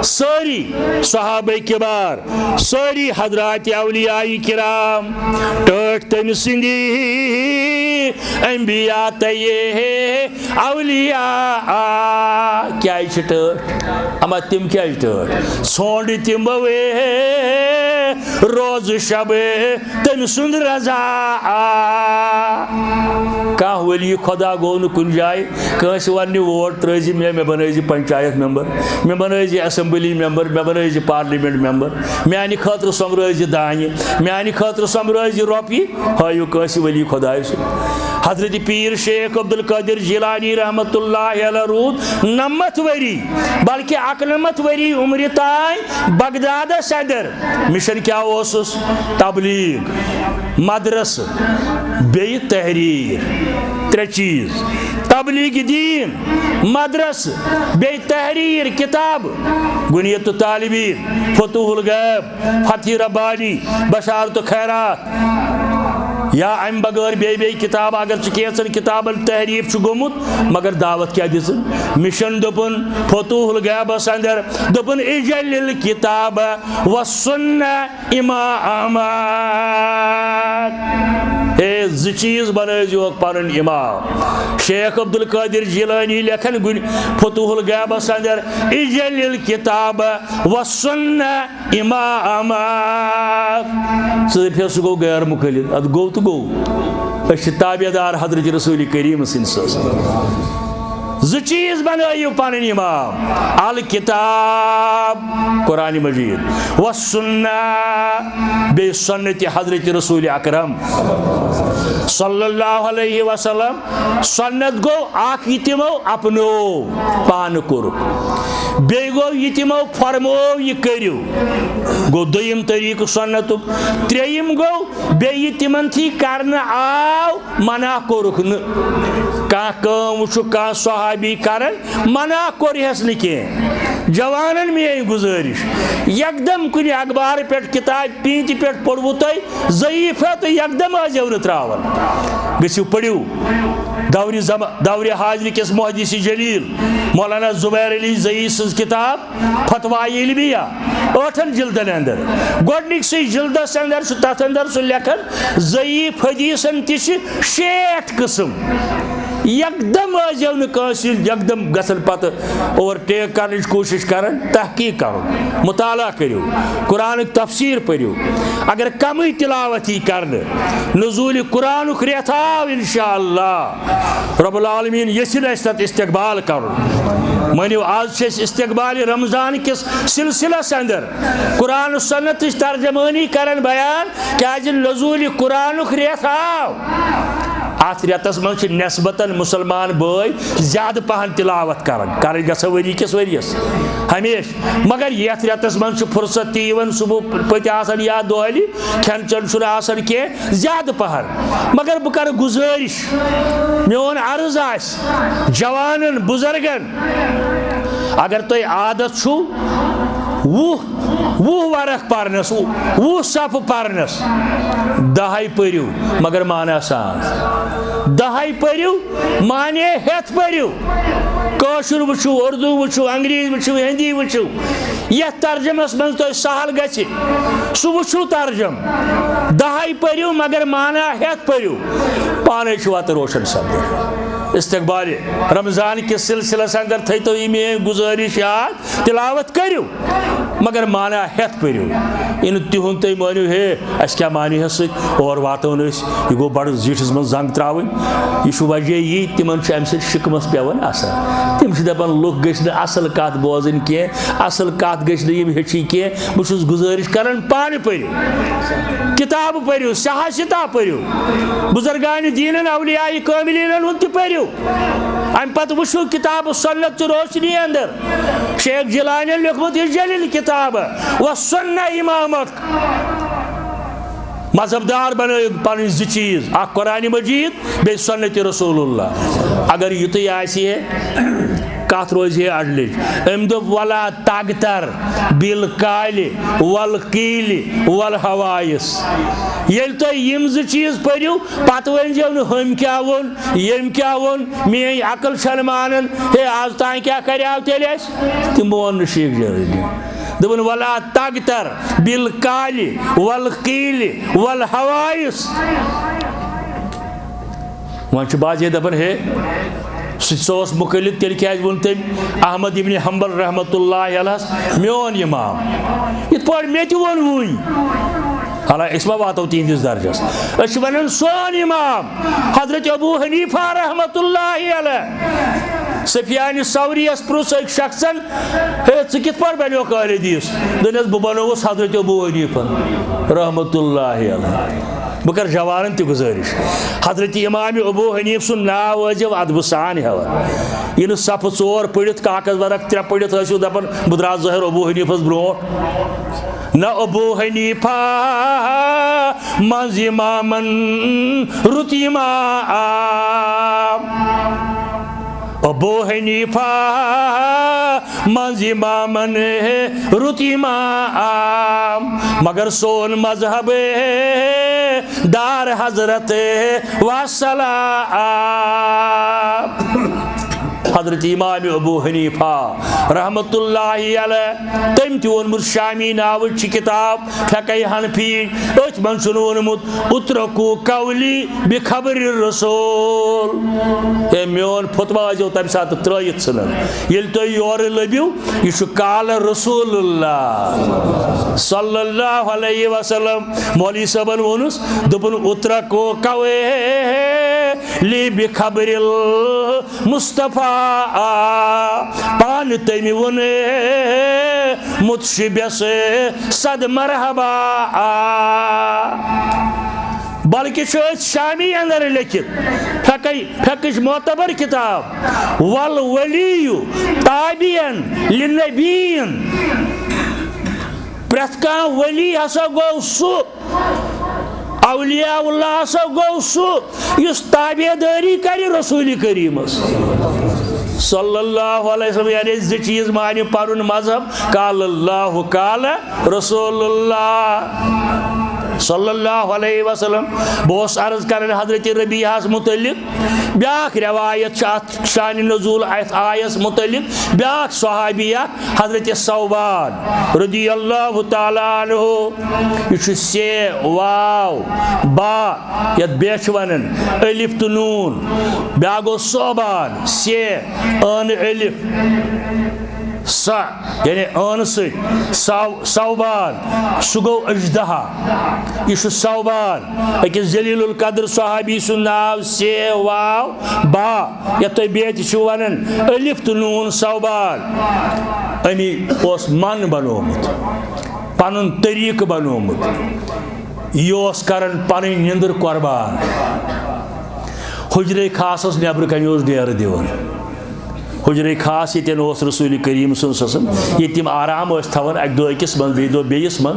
سٲری صحابہ کبار، سٲری حضرات اولیاء کرام، ٹٲٹھۍ تٔمۍ سٕنٛدی انبیاء تہٕ اولیاء۔ کیٛازِ چھِ ٹٲٹھۍ؟ اما تِم کیٛازِ ٹٲٹھۍ؟ ژھونٛڈ تِمو روز شب تٔمۍ سُنٛد رضا۔ کانٛہہ ولی خۄدا گوٚو نہٕ کُنہِ جایہِ کٲنٛسہِ وننہِ، ووٹ ترٲوزِ مےٚ، مےٚ بنٲوزِ پنچایت ممبر، مےٚ بنٲوزِ اسمبلی ممبر، مےٚ بنٲوزِ پارلیمنٹ ممبر، میانہِ خٲطرٕ سۄمبرٲوزِ دانہِ، میانہِ خٲطرٕ سۄمبرٲوزِ رۄپیہِ۔ ہٲیِو کٲنٛسہِ ولی خۄدایہِ سُنٛد۔ حضرت پیر شیخ عبدالقادر جیلانی رحمت اللہ علیہ روٗد نَمَتھ ؤری، بلکہِ اَکنَمَتھ ؤری عمرِ تام بغدادس اندر۔ مشن کیٛاہ اوسُس؟ تبلیغ، مدرسہٕ، بیٚیہِ تحریر۔ ترٛےٚ چیٖز، تبلیغ دین، مدرسہٕ، بیٚیہِ تحریر، کتاب۔ غنیت الطالبین، فتوح الغیب، فتح ربانی، بشارت الخیرات، یا امہِ بغٲر بیٚیہِ بیٚیہِ کتاب۔ اگر ژٕ کینٛژن کتابن تحریف چھُ گوٚمُت، مگر دعوت کیٛاہ دِژٕن؟ مشن دوٚپُن فتوح الغیبس اندر، دوٚپُن، اجعل الکتاب والسنہ امام۔ ہے، زٕ چیٖز بنٲوزیوکھ پنٕنۍ امام۔ شیخ عبدالقادر جیلانی لیکھن گُنہِ فتوح الغیبس اندر، اجعل الکتاب والسنہ امام۔ ژٕ دٔپِو سُہ گوٚو غیر مُقلد، ادٕ گوٚو تہٕ گوٚو۔ أسۍ چھِ تابع دار حضرت رسول کریم سٕنٛدۍ سٕنٛز۔ زٕ چیٖز بنٲیِو پنٕنۍ امام، الکتاب، قرآن مجید، والسنہ، بیٚیہِ سنت حضرت رسول اکرم صلی اللہ علیہ وسلم۔ سنت گوٚو اکھ، یہِ تِمو اپنوو، پانہٕ کوٚرُکھ۔ بیٚیہِ گوٚو، یہِ تِمو فرموو، یہِ کٔرِو، گوٚو دوٚیِم طریٖقہٕ سنتُک۔ ترٛیٚیِم گوٚو، بیٚیہِ یہِ تِمن تھی کرنہٕ آو، منع کوٚرُکھ نہٕ۔ کانٛہہ کٲم وٕچھُکھ کانٛہہ صحابی کران، منع کوٚرہس نہٕ کینٛہہ۔ جوانن میٲنۍ گُزٲرِش، یکدم کُنہِ اخبارٕ پٮ۪ٹھ، کتابہِ پیٖنتہِ پٮ۪ٹھ پوٚروٕ تۄہہِ ضعیفہ تہٕ یکدم ٲسۍزیو نہٕ تراوان۔ گٔژھِو پٔرِو دورِ زم-، دورِ حاضرِ کِس محدث جلیل مولانا زبیر علی زئی سٕنٛز کتاب فتویٰ علمیہ، ٲٹھن جلدن اندر۔ گۄڈنِکسٕے جلدس اندر چھُ، تتھ اندر چھُ لیکھان، ضعیف حدیثن تہِ چھِ شیٹھ قٕسم۔ یکدم ٲسۍزیو نہٕ کٲنٛسہِ یکدم گژھن پتہٕ اوور ٹیک کرنٕچ کوٗشش کران، تحقیق کرُن، مطالعہ کٔرِو، قرآنٕچ تفسیر پٔرِو۔ اگر کمٕے تلاوت یی کرنہٕ، نزول قرآنُک رٮ۪تھ آو انشاءاللہ، رب العالمین یژھِ نہٕ اَسہِ تتھ استقبال کرُن۔ مٲنِو، آز چھِ أسۍ استقبال رمضان کِس سلسلس اندر، قرآن و سنتٕچ ترجمٲنی کران بیان، کیازِ نزول قرآنُک رٮ۪تھ آو۔ اتھ رٮ۪تس منٛز چھِ نسبتاً مسلمان بٲے زیادٕ پہن تلاوت کران، کرٕنۍ گژھِ ؤری کِس ؤریس ہمیشہٕ۔ مگر یتھ رٮ۪تس منٛز چھِ فرصت تہِ یِوان، صبح پٔتۍ آسان یا دۄہلہِ، کھٮ۪ن چٮ۪ن چھُنہٕ آسان کینٛہہ زیادٕ پہن۔ مگر بہٕ کرٕ گُزٲرِش، میون عرض آسہِ جوانن، بُزرگن، اگر تۄہہِ عادت چھُو وُہ، وُہ ورق پرنس، وُہ صفہٕ پرنس، دہے پٔرِو، مگر معنی سان۔ دہے پٔرِو، معنی ہٮ۪تھ پٔرِو۔ کٲشُر وٕچھِو، اردو وٕچھِو، انگریز وٕچھِو، ہندی وٕچھِو۔ یتھ ترجمس منٛز تۄہہِ سہل گژھِ، سُہ وٕچھِو ترجم۔ دہے پٔرِو، مگر معنی ہٮ۪تھ پٔرِو۔ پانے چھُ وتہٕ روشن سپدان۔ استقبال رمضان کِس سلسلس اندر تھٲیتو یہِ میٲنۍ گُزٲرِش یاد، تلاوت کٔرِو، مگر معنی ہٮ۪تھ پٔرِو۔ یہِ نہٕ تِہُنٛد تُہۍ مٲنِو، ہے، اَسہِ کیٛاہ معنی ہس سۭتۍ اور واتو نہٕ أسۍ، یہِ گوٚو بڑٕ زیٖٹھِس منٛز زنگ ترٛاوٕنۍ۔ یہِ چھُ وجہ یی، تِمن چھُ اَمہِ سۭتۍ شِکمس پٮ۪وان اثر۔ تِم چھِ دپان، لُکھ گٔژھۍ نہٕ اصل کتھ بوزٕنۍ کینٛہہ، اصل کتھ گٔژھۍ نہٕ یِم ہیٚچھِنۍ کینٛہہ۔ بہٕ چھُس گُزٲرِش کران، پانہٕ پٔرِو، کتابہٕ پٔرِو، صحاح ستا پٔرِو، بزرگان دیٖنن، اولیاء کاملینن ہُنٛد تہِ پٔرِو۔ امہِ پتہٕ وٕچھِو کتاب سنت چہِ روشنی اندر شیخ جیلانین لیوٚکھمُت یہِ جلیل کتاب و سنہ امامک۔ مذہب دار بنٲیِو پنٕنۍ زٕ چیٖز، اکھ قرآن مجید، بیٚیہِ سنت رسول اللہ۔ اگر یُتُے آسہِ ہے، کتھ روزِ ہے اڈلِج۔ أمۍ دوٚپ، ولا تغتر بالقال والقیل والحوائس۔ ییٚلہِ تُہۍ یِم زٕ چیٖز پٔرِو، پتہٕ ؤنۍ زیو نہٕ، ہُمۍ کیٛاہ ووٚن، ییٚمۍ کیٛاہ ووٚن، میٲنۍ عقل چھنہٕ مانان۔ ہے، از تام کیٛاہ کریاو تیٚلہِ اَسہِ؟ تِمو ووٚن نہٕ شیخ جلالدین۔ دوٚپُن، ولا تغتر بالقال والقیل والحوائس۔ وۄنۍ چھِ بعضے دَپان، ہے، سُہ تہِ سُہ اوس مُقلد، تیٚلہِ کیٛازِ ووٚن تٔمۍ احمد ابن حنبل رحمتہ اللہ علیہس میون امام، یِتھ پٲٹھۍ مےٚ تہِ ووٚن وُنۍ؟ حالانکہ أسۍ ما واتو تِہنٛدِس درجس۔ أسۍ چھِ وَنان سون امام حضرت ابو حنیفہ رحمتہ اللہ علیہ۔ سفیان ثوریَس پرُژھ أکۍ شخصن، ہے، ژٕ کِتھ پٲٹھۍ بنیوکھ اہل حدیث؟ دوٚپنس، بہٕ بنووُس حضرت ابو حنیفہ رحمتہ اللہ علیہ۔ بہٕ کرٕ جوانن تہِ گُزٲرِش، حضرت امام ابو حنیف سُنٛد ناو ٲسۍزیو ادبہٕ سان ہٮ۪وان۔ ییٚلہِ صفہٕ ژور پٔرِتھ، کاغذ ورق ترٛےٚ پٔرِتھ ٲسِو دپان، بہٕ درٛاس ظٲہِر ابو حنیفس برونٛٹھ۔ نہ ابو حنیفہ منٛز امامن رُت امام۔ ابو حنیفہ منٛز امامن رُت امام، مگر سون مذہب دار حضرت وسلام۔ حضرت امام ابو حنیفہ رحمت اللہ علیہ، تٔمۍ تہِ ووٚنمُت شامی ناوٕچ چھِ کتاب فقہ حنفی، أتھۍ منٛز چھُن ووٚنمُت، اترکوا قولی بخبر الرسول۔ ہے، میون فتویٰ ٲسۍزیو تَمہِ ساتہٕ ترٛٲیِتھ ژھٕنان۔ ییٚلہِ تُہۍ یورٕ لٔبِو، یہِ چھُ قال رسول اللہ صلی اللہ علیہ وسلم۔ مولوی صٲبن ووٚنُس، دوٚپُن، اترکوا قولی بخبر المصطفیٰ۔ پانہٕ تٔمۍ ووٚن مُتشبِس صد مرحبا۔ بلکہ چھُ أتھۍ شامی اندر لیکھِتھ، فقہ، فقہٕچ معتبر کتاب، والولی تابعن للنبیین۔ پرٛٮ۪تھ کانٛہہ ولی ہسا گوٚو سُہ، اولیاء اللہ ہسا گوٚو سُہ یُس تابع دٲری کرِ رسول کریمس صلی اللہ علیہ وسلم۔ یعنی زٕ چیٖز مانہِ پنُن مذہب، قال اللہ، قال رسول اللہ صلی اللہ علیہ وسلم۔ بہٕ اوسُس عرض کران حضرت ربیعہس متعلق، بیاکھ روایت چھِ اتھ شان نزول اتھ آیس متعلق، بیاکھ صحابی اکھ حضرت ثوبان رضی اللہ تعالیٰ عنہ۔ یہِ چھُ سے واو با، یتھ بے چھِ ونان، الف تہٕ نون۔ بیاکھ گوٚو صوبان، سے، عٲنہٕ الف، سا، یعنی عٲنہٕ سۭتۍ، ثو-، ثوبان، سُہ گوٚو اژدہا۔ یہِ چھُ ثوبان، أکِس جلیل القدر صحابی سُنٛد ناو، سے واو با، یتھ تُہۍ بیٚیہِ تہِ چھِو ونان، الف تہٕ نون ثوبان۔ أمی اوس من بنوومُت، پنُن طریٖقہٕ بنوومُت۔ یہِ اوس کران پنٕنۍ نِندٕر قربان۔ حجرے خاصس نٮ۪برٕ کنہِ اوس ڈیرٕ دِوان۔ حجرے خاص ییٚتٮ۪ن اوس رسول کریم صلی اللہ علیہ وسلم، ییٚتہِ تِم آرام ٲسۍ تھاوان، اکہِ دۄہ أکِس منٛز، بیٚیہِ دۄہ بیٚیِس منٛز۔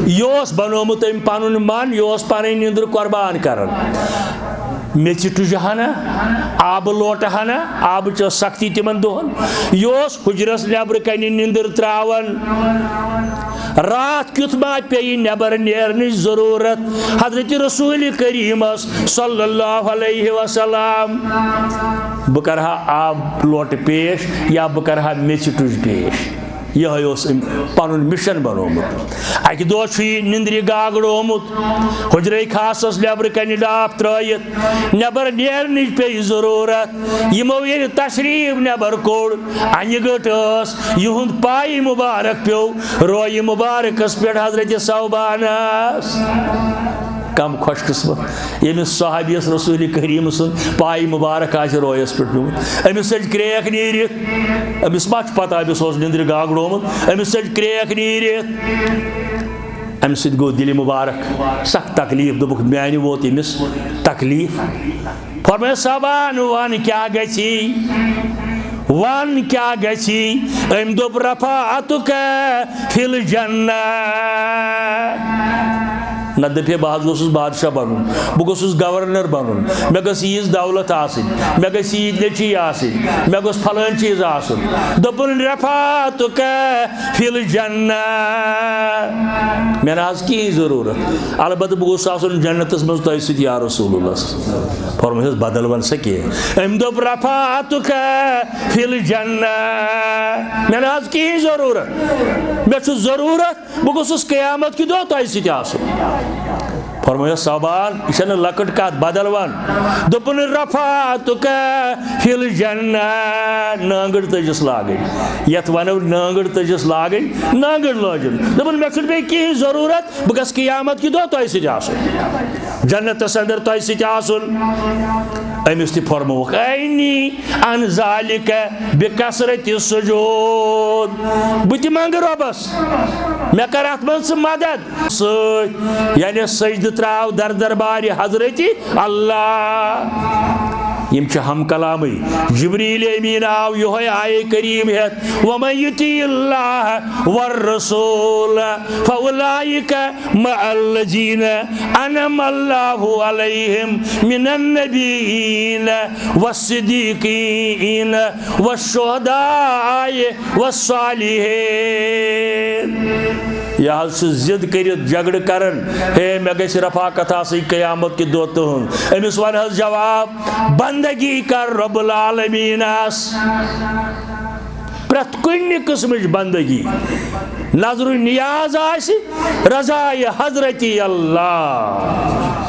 یہِ اوس بنوومُت أمۍ پنُن من، یہِ اوس پنٕنۍ نِندٕر قربان کران۔ میٚژِ ٹُجہِ ہنا، آبہٕ لوٹہٕ ہنا، آبٕچ ٲس سختی تِمن دۄہن۔ یہِ اوس حجرس نٮ۪برٕ کنہِ نِندٕر تراوان۔ راتھ کیُتھ ما پیٚیہِ نٮ۪بر نیرنٕچ ضروٗرت حضرت رسول کریمس صلی اللہ علیہ وسلم؟ بہٕ کرٕ ہا آب لوٹہٕ پیش یا بہٕ کرٕ ہا میٚژِ ٹُج پیش؟ یِہوٚے اوس أمۍ پنُن مِشن بنوومُت۔ اَکہِ دۄہ چھُ یہِ نِندرِ گاگڑومُت، حُجرے خاصس نٮ۪برٕ کنہِ ڈاپھ ترٲوِتھ، نٮ۪بر نیرنٕچ پیٚیہِ ضروٗرت۔ یِمو ییٚلہِ تشریٖف نٮ۪بر کوٚڑ، انہِ گٔٹ ٲس، یِہُنٛد پایہِ مُبارک پیوٚو رویہِ مُبارکس پٮ۪ٹھ حضرت ثوبانس۔ کم خوش قسمت، ییٚمِس صحابیس رسول کریم سُنٛد پایہِ مُبارک آسہِ رویس پٮ۪ٹھ پیوٚمُت، أمِس ژٔج کرٛیکھ نیٖرِتھ۔ أمِس ما چھُ پتہ أمِس اوس نِندرِ گاگڑومُت، أمِس ژٔج کرٛیکھ نیٖرِتھ۔ اَمہِ سۭتۍ گوٚو دِلہِ مُبارک سخ تکلیٖف، دوٚپُکھ، میٛانہِ ووت أمِس تکلیٖف۔ فرمٲے، صحابن، وَن کیٛاہ گژھی؟ وَن کیٛاہ گژھی؟ أمۍ دوٚپ، رفعتک فی الجنہ۔ نہ دَپے، بہٕ حظ گوٚژھُس بادشاہ بَنُن، بہٕ گوٚژھُس گورنر بَنُن، مےٚ گٔژھ ییٖژ دولت آسٕنۍ، مےٚ گٔژھ ییٖتۍ نیٚچی آسٕنۍ، مےٚ گوٚژھ فلٲنۍ چیٖز آسُن۔ دوٚپُن، رفعتک فی الجنہ۔ مےٚ نہ حظ کِہیٖنۍ ضروٗرت، البتہٕ بہٕ گوٚژھُس آسُن جنتس منٛز تۄہہِ سۭتۍ یا رسول اللہ۔ فرمٲیس، بدل وَن سا کینٛہہ۔ أمۍ دوٚپ، رفعتک فی الجنہ۔ مےٚ نہ حظ کِہیٖنۍ ضروٗرت، مےٚ چھُ ضروٗرت بہٕ گوٚژھُس قیامت کہِ دۄہ تۄہہِ سۭتۍ آسُن۔ فرمٲیس، صحابن، یہِ چھَنہٕ لۄکٕٹ کتھ، بدل وَن۔ دوٚپُن، رفعتک فی الجنہ، نٲنٛگٕر تٔجِس لاگٕنۍ۔ یتھ ونو نٲنٛگٕر تٔجِس لاگٕنۍ، نٲنٛگٕر لٲجِن۔ دوٚپُن، مےٚ چھُنہٕ بیٚیہِ کِہیٖنۍ ضروٗرت، بہٕ گژھٕ قیامت کہِ دۄہ تۄہہِ سۭتۍ آسُن، جنتس اندر تۄہہِ سۭتۍ آسُن۔ أمِس تہِ فرمووُکھ، اعنی عن ذالک بکثرت السجود، بہٕ تہِ منٛگہٕ رۄبس، مےٚ کر اتھ منٛز ژٕ مدد۔ سۭتۍ، یعنی سجدٕ ترٛاو در دربارِ حضرت اللہ۔ یِم چھِ ہم کلامٕے۔ جبریل امین آو یِہوٚے آیے کریم ہٮ۪تھ، ومن یطع اللہ والرسول فاولئک مع الذین انعم اللہ علیہم من النبیین والصدیقین والشہداء والصالحین۔ یہِ حظ چھُ ضد کٔرِتھ جھگڑٕ کران، ہے، مےٚ گژھِ رفاقت آسٕنۍ قیامت کہِ دۄہ تُہنٛز۔ أمِس وَن حظ جواب، بندگی کر رب العالمینس۔ پرٛٮ۪تھ کُنہِ قٕسمٕچ بندگی، نظر و نیاز آسہِ رضایہِ حضرتی اللہ،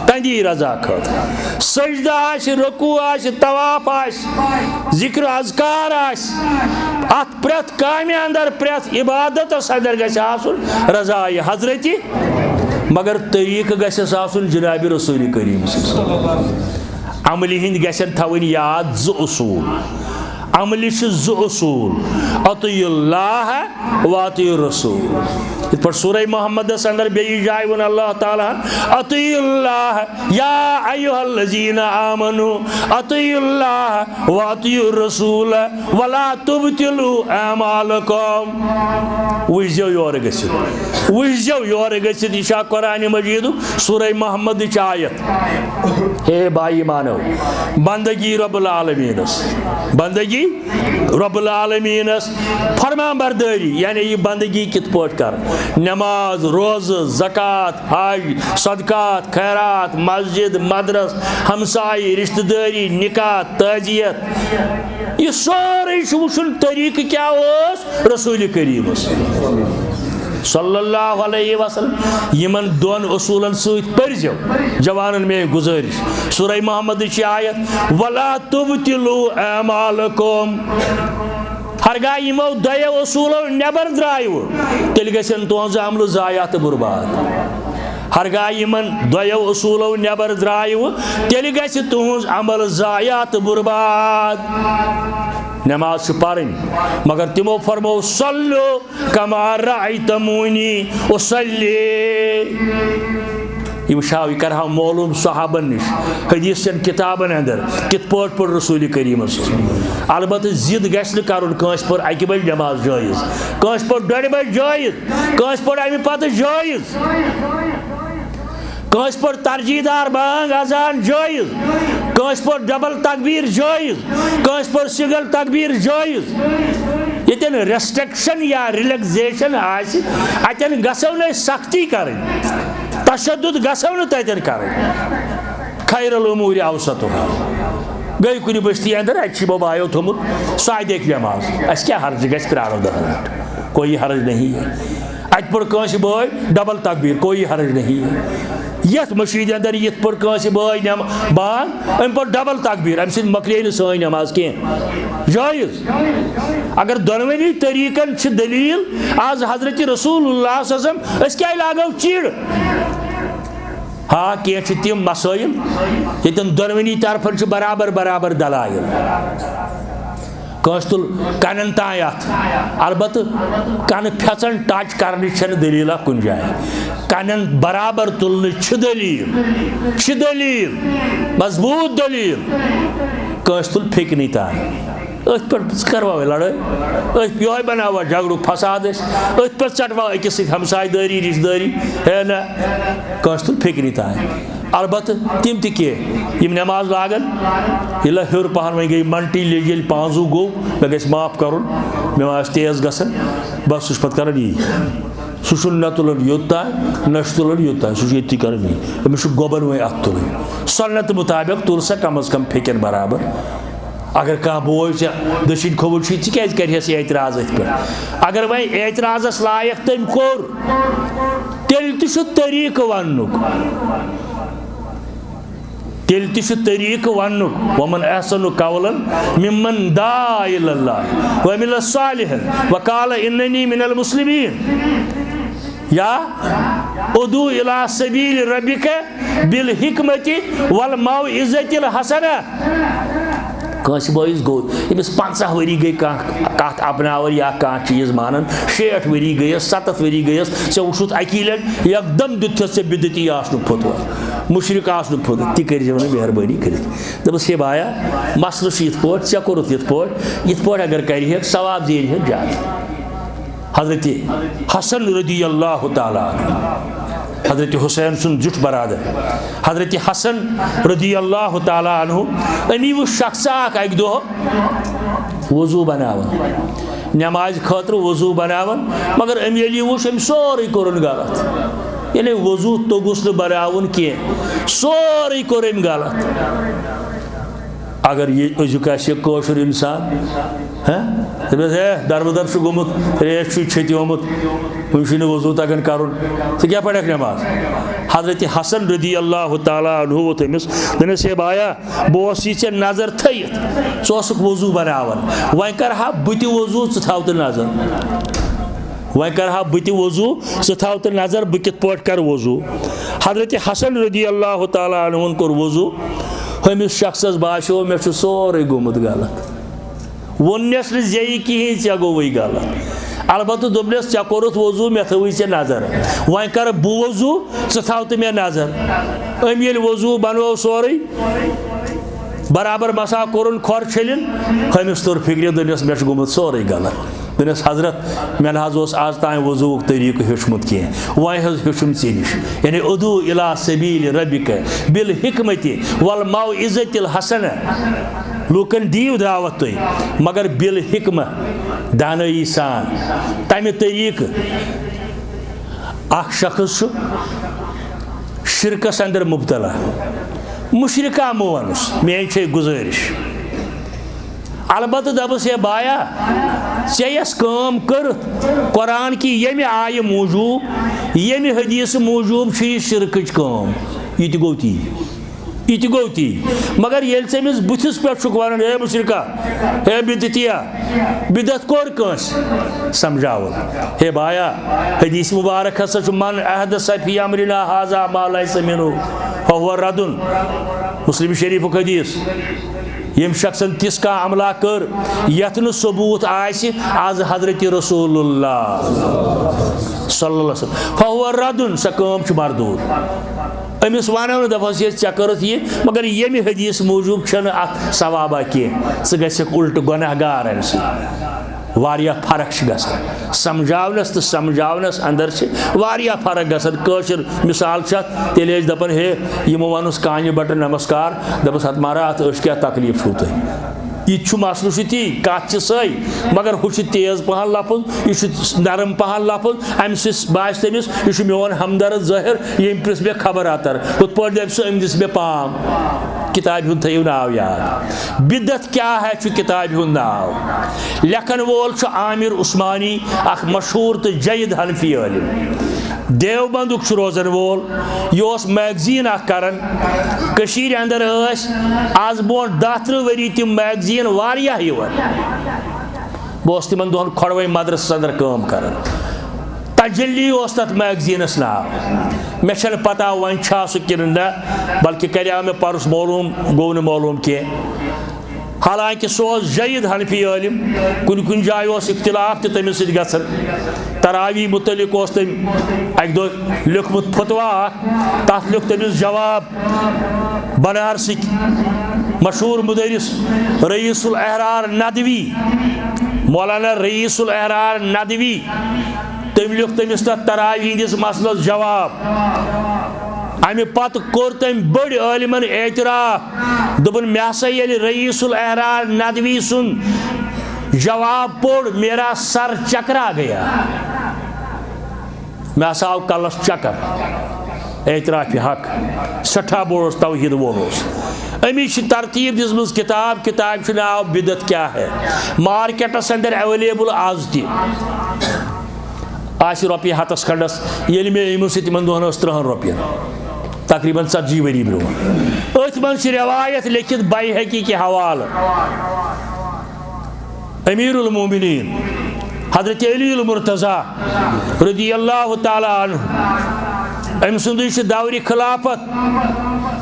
تہندی رضا خٲطرٕ۔ سجدٕ آسہِ، رکوع آسہِ، طواف آسہِ، ذکر و اذکار آسہِ، اتھ پرٛٮ۪تھ کامہِ اندر، پرٛٮ۪تھ عبادتس اندر گژھِ آسُن رضایہِ حضرتی، مگر طریقہٕ گژھٮ۪س آسُن جناب رسول کریم صلی اللہ علیہ وسلم۔ عملہِ ہٕنٛدۍ گژھن تھاوٕنۍ یاد زٕ اصوٗل۔ عملہِ چھِ زٕ اصوٗل، اطیعوا اللہ و اطیعوا الرسول۔ یِتھ پٲٹھۍ سورہ محمدس اندر بیٚیہِ جایہِ ووٚن اللہ تعالیٰ ہن، اطیعوا اللہ یا ایھا الذین آمنوا اطیعوا اللہ و اطیعوا الرسول ولا تبطلوا اعمالکم۔ وٕچھزیو یورٕ گٔژھِتھ، وٕچھزیو یورٕ گٔژھِتھ، یہِ چھا قرآن مجیدُک سورہ محمدٕچ آیت۔ ہے با ایمانو، بندگی رب العالمینس، بندگی رب العالمینس، فرمان بردٲری، یعنی یہِ بندگی کِتھ پٲٹھۍ کر؟ نماز، روزٕ، زکوٰۃ، حج، صدقات، خیرات، مسجد، مدرس، ہمسایہِ، رشتہٕ دٲری، نکاح، تعزیت، یہِ سورُے چھُ وٕچھُن طریقہٕ کیٛاہ اوس رسول کریمس صلی اللہ علیہ وسلم۔ یِمن دۄن اصوٗلن سۭتۍ پٔرزیو جوانن میٲنۍ گُزٲرِش۔ سورہ محمدٕچ یہِ آیت، ولا تبطلوا اعمالکم۔ ہرگاہ یِمو دۄیو اصوٗلو نٮ۪بر درٛایوٕ، تیٚلہِ گژھن تُہنٛز عملہٕ ضایع تہٕ برباد۔ ہرگاہ یِمن دۄیو اصوٗلو نٮ۪بر درٛایوٕ، تیٚلہِ گژھِ تُہنٛز عمل ضایع تہٕ برباد۔ نماز چھِ پرٕنۍ، مگر تِمو فرموو، صلوا کما رأیتمونی اصلی۔ یہِ وٕچھاو، یہِ کرہاو معلوم صحابن نِش، حدیث چٮ۪ن کتابن اندر، کِتھ پٲٹھۍ پوٚر رسول کریمس۔ البتہٕ ضد گژھِ نہٕ کرُن، کٲنٛسہِ پٔر اکہِ بجہِ نماز جٲیز، کٲنٛسہِ پٔر ڈۄڈِ بجہِ جٲیز، کٲنٛسہِ پٔر امہِ پتہٕ جٲیز۔ کٲنٛسہِ پٔر ترجیح دار بانگ اذان جٲیز، کٲنٛسہِ پٔر ڈبل تکبیر جٲیز، کٲنٛسہِ پٔر سنگل تکبیر جٲیز۔ ییٚتٮ۪ن ریسٹرکشن یا ریلیکزیشن آسہِ، اتٮ۪ن گژھو نہٕ أسۍ سختی کرٕنۍ، تشدد گژھو نہٕ تتٮ۪ن کرٕنۍ۔ خیر الامور اوسطها۔ گٔے کُنہِ بستی اندر، اتہِ چھِ یِمو بایو تھوٚمُت ساعدِ اکہِ نماز، اسہِ کیٛاہ حرج، گژھِ پرٛارو دَہ منٹ، کوئی حرج نہیں ہے۔ اتہِ پوٚر کٲنٛسہِ بٲے ڈبل تکبیر، کوئی حرج نہیں ہے۔ یتھ مشیٖد اندر یتھ پوٚر کٲنٛسہِ بٲے نٮ۪م-، بانگ، أمۍ پوٚر ڈبل تکبیر، امہِ سۭتۍ مۄکلے نہٕ سٲنۍ نماز کینٛہہ۔ جٲیز۔ اگر دۄنوٕنی طریٖقن چھِ دٔلیٖل، از حضرت رسول اللہ صلی اللہ علیہ وسلم، أسۍ کیٛازِ لاگو چِڑ؟ ہا، کینٛہہ چھِ تِم مسٲیِل، ییٚتٮ۪ن دۄنوٕنی طرفن چھِ برابر برابر دلایل۔ کٲنٛسہِ تُل کنن تام اتھ، البتہٕ کنہٕ پھٮ۪ژن ٹچ کرنٕچ چھنہٕ دٔلیٖلہ کُنہِ جایہِ۔ کنن برابر تُلنٕچ چھِ دٔلیٖل، چھِ دٔلیٖل، مضبوٗط دٔلیٖل۔ کٲنٛسہِ تُل پھیٚکنٕے تام۔ أتھۍ پٮ۪ٹھ ژٕ کروا وۄنۍ لڑٲے؟ أتھۍ یِہوٚے بناووا جھگڑُک فساد أسۍ؟ أتھۍ پٮ۪ٹھ ژٹوا أکِس سۭتۍ ہمسایہِ دٲری، رشتہٕ دٲری؟ ہے نہ، کٲنٛسہِ تُل فِکرِ تام۔ البتہٕ تِم تہِ کینٛہہ یِم نٮ۪ماز لاگن، ییٚلہِ ہیوٚر پہن وۄنۍ گٔے منٹی لیٚج، ییٚلہِ پانٛزُو گوٚو، مےٚ گژھِ معاف کرُن، مےٚ ما آسہِ تیز گژھان، بس سُہ چھُ پتہٕ کران یی۔ سُہ چھُنہٕ نہ تُلان یوٚت تام، نہ چھُ تُلان یوٚت تام، سُہ چھُ ییٚتی کران یی۔ أمِس چھُ گۄبان وۄنۍ اتھ تُلٕنۍ۔ سنت مطابق تُل سا کم از کم پھیٚکٮ۪ن برابر۔ اگر کانٛہہ بوے ژےٚ دٔچھِنۍ کھووُر چھُے، ژٕ کیٛازِ کَرِہَس یہِ اعتراض أتھۍ پٮ۪ٹھ؟ اگر وۄنۍ اعتراضَس لایق تٔمۍ کوٚر، تیٚلہِ تہِ چھُ طریٖقہٕ وَننُک۔ تیٚلہِ تہِ چھُ طریٖقہٕ وَننُک، وَمَنْ أَحْسَنُ قَوْلًا مِمَّنْ دَعَا إِلَى اللَّهِ وَعَمِلَ صَالِحًا وَقَالَ إِنَّنِي مِنَ الْمُسْلِمِينَ۔ یا ادعو الی سبیل ربک بالحکمت والموعظۃ الحسنہ۔ کٲنٛسہِ بٲیِس گوٚو، أمِس پنٛژاہ ؤری گٔے کانٛہہ کَتھ اَپناوان یا کانٛہہ چیٖز مانان، شیٹھ ؤری گٔیَس، سَتَتھ ؤری گٔیَس، ژےٚ وُچھُتھ اَکی لَٹہِ یکدم دیُتتھَس ژےٚ بدعتی آسنُک فتویٰ، مُشرِک آسنُک فتویٰ، تہِ کٔرۍ زیو نہٕ مہربٲنی کٔرِتھ۔ دوٚپُس، ہے بایا، مسلہٕ چھُ یِتھ پٲٹھۍ، ژےٚ کوٚرُتھ یِتھ پٲٹھۍ، یِتھ پٲٹھۍ اگر کَرِہَکھ، ثواب زیٖنِہَکھ زیادٕ۔ حضرت حسن رضی اللہ تعالیٰ عنہ، حضرت حسین سُنٛد زیُٹھ برادر، حضرت حسن رضی اللہ تعالیٰ عنہ، أمی وُچھ شخص اکھ اکہِ دۄہ وضو بناوان، نمازِ خٲطرٕ وضو بناوان، مگر أمۍ ییٚلہِ یہِ وُچھ، أمۍ سورُے کوٚرُن غلط۔ یعنی وضو توٚگُس نہٕ بناوُن کینٛہہ، سورُے کوٚر أمۍ غلط۔ اگر یہِ أزیُک آسہِ ہے کٲشُر اِنسان، ہہ؟ دَپٮ۪س، ہے، دربٕدر چھُ گوٚمُت، ریش چھُے چھٔتیومُت، وۄنۍ چھُے نہٕ وضوٗ تَگان کَرُن، ژٕ کیٛاہ پَرَکھ نٮ۪ماز؟ حضرت حسن رضی اللہ تعالیٰ عنہ ووٚتھ أمِس، دوٚپنَس، ہے بایا، بہٕ اوسُے ژےٚ نظر تھٲیِتھ، ژٕ اوسُکھ وضوٗ بَناوان، وۄنۍ کَرٕ ہا بہٕ تہِ وضوٗ، ژٕ تھاو تہٕ نظر۔ وۄنۍ کَرٕ ہا بہٕ تہِ وضوٗ، ژٕ تھاو تہٕ نظر بہٕ کِتھ پٲٹھۍ کَرٕ وضوٗ۔ حضرت حسن رضی اللہ تعالیٰ عنہُن کوٚر وضوٗ۔ ہُمِس شخصس باسیو، مےٚ چھُ سورُے گوٚمُت غلط۔ ووٚننس نہٕ زیٚیہِ کِہیٖنۍ، ژےٚ گوٚوُے غلط۔ البتہٕ دوٚپنس، ژےٚ کوٚرُتھ وضوٗ، مےٚ تھٲوٕے ژےٚ نظر۔ وۄنۍ کَرٕ بہٕ وضوٗ، ژٕ تھاو تہٕ مےٚ نظر۔ أمۍ ییٚلہِ وضوٗ بنوو سورُے، برابر مسا کوٚرُن کھۄر چھٔلِن، ہُمِس توٚر فِکرِ، دوٚپنس، مےٚ چھُ گوٚمُت سورُے غلط۔ دوٚپنس، حضرت، مےٚ نہ حظ اوس آز تام وضوٗہُک طریٖقہٕ ہیوٚچھمُت کینٛہہ، وۄنۍ حظ ہیوٚچھُم ژےٚ نِش۔ یعنی، ادعو الی سبیل ربک بالحکمت والموعظۃ الحسنہ۔ لوٗکن دِیِو دعوت تُہۍ، مگر بالحکمہ، دانٲیی سان، تَمہِ طریٖقہٕ۔ اکھ شخص چھُ شرکس اندر مبتلا، مشرکہ مہٕ ونُس، میٲنۍ چھے گزٲرِش۔ البتہٕ دپس، ہے بایا، ژےٚ یۄس کٲم کٔرٕتھ قرآن کہِ ییٚمہِ آیہِ موٗجوٗب، ییٚمہِ حدیثہٕ موٗجوٗب چھُ یہِ شرکٕچ کٲم، یہِ تہِ گوٚو تی۔ یہِ تہِ گوٚو تی۔ مگر ییٚلہِ ژےٚ أمِس بٕتھِس پٮ۪ٹھ چھُکھ وَنان، ہے مُشرِکا، ہے بدعتیا، بدعت کوٚر کٲنٛسہِ؟ سمجھاوُن۔ ہے بایا، حدیث مبارک ہسا چھُ، "من احدث فی امرنا ھذا ما لیس منہ فہو ردن۔" مسلم شریفُک حدیث۔ ییٚمۍ شخصن تِژھ کانٛہہ عملہ کٔر، یتھ نہٕ ثبوت آسہِ از حضرت رسول اللہ صلی اللہ علیہ وسلم، فہو ردن، سۄ کٲم چھِ مردود۔ أمِس وَنو نہٕ، دَپہوس، یہِ ژےٚ کٔرٕتھ یہِ، مگر ییٚمہِ حدیث موٗجوٗب چھَنہٕ اَتھ ثوابہ کینٛہہ، ژٕ گژھکھ اُلٹہٕ گۄناہ گار اَمہِ سۭتۍ۔ واریاہ فرق چھِ گژھان۔ سمجھاونَس تہٕ سمجھاونَس اندر چھِ واریاہ فرق گژھان۔ کٲشِر مثال چھِ اَتھ، تیٚلہِ ٲسۍ دَپان، ہے، یِمو وَنُس کانہِ بَٹہٕ نمسکار، دَپَس، ہَتہٕ مہراہ، اَتھ أچھ کیٛاہ تکلیٖف چھُو تۄہہِ؟ یہِ تہِ چھُ مسلہٕ چھُ تی، کَتھ چھِ سۄے، مگر ہُہ چھُ تیز پَہَن لفظ، یہِ چھُ نرم پَہَن لفظ، اَمہِ سۭتۍ باسہِ تٔمِس، یہِ چھُ میون ہمدرد ظٲہِر، ییٚمۍ پرٛژھ مےٚ خبر اتر، ہُتھ پٲٹھۍ دَپہِ سُہ، أمۍ دِژ مےٚ پام۔ کتابہِ ہُنٛد تھٲیِو ناو یاد۔ بدعت کیا ہے چھُ کتابہِ ہُنٛد ناو۔ لیکھن وول چھُ عامر عثمانی، اکھ مشہوٗر تہٕ جید حنفی عٲلِم۔ دیوبندُک چھُ روزن وول۔ یہِ اوس میگزیٖن اکھ کران۔ کٔشیٖرِ اندر ٲسۍ از برونٛٹھ دَہ تٕرٛہ ؤری تِم میگزیٖن واریاہ یِوان۔ بہٕ اوسُس تِمن دۄہن کھۄڈوے مدرسس اندر کٲم کران۔ تجلی اوس تتھ میگزینس ناو۔ مےٚ چھنہٕ پتہ وۄنۍ چھا سُہ کِنہٕ نہ، بلکہِ کریاو مےٚ پرُس معلوم، گوٚو نہٕ معلوم کینٛہہ۔ حالانکہ سُہ اوس جید حنفی عٲلم، کُنہِ کُنہِ جایہِ اوس اختلاف تہِ تٔمِس سۭتۍ گژھان۔ تراویح متعلق اوس تٔمۍ اکہِ دۄہ لیوٚکھمُت فتویٰ اکھ، تتھ لیوٚکھ تٔمِس جواب۔ بنارسٕکۍ مشہوٗر مُدرِس رئیس الاحرار ندوی، مولانا رئیس الاحرار ندوی، تٔمۍ لیوٚکھ تٔمِس تَتھ تراویح ہِنٛدِس مسلس جواب۔ اَمہِ پتہٕ کوٚر تٔمۍ بٔڑۍ عٲلمن اعتراف، دوٚپُن، مےٚ ہسا ییٚلہِ رئیس الاحرار ندوی سُنٛد جواب پوٚر، میرا سر چکرا گیا۔ مےٚ ہسا آو کلس چکر۔ اعتراف حق، سٮ۪ٹھاہ بوٚڑ اوس توحید وول اوس۔ أمِس چھِ ترتیٖب دِژمٕژ کِتاب، کِتابہِ چھُ ناو بدعت کیا ہے۔ مارکیٹس اندر اویلیبل آز تہِ۔ آسہِ رۄپیہِ ہتس کھنڈس، ییٚلہِ مےٚ أمِس سۭتۍ تِمن دۄہن ٲس ترٕہن رۄپین، تقریباً ژتجی ؤری برونٛہہ۔ أتھۍ منٛز چھِ رٮ۪وایت لیٚکھِتھ بیہقی کہِ حوالہٕ۔ امیر المومنین حضرت علی المرتضی رضی اللہ تعالیٰ عنہ، أمۍ سُنٛدٕے چھُ دورِ خلافت،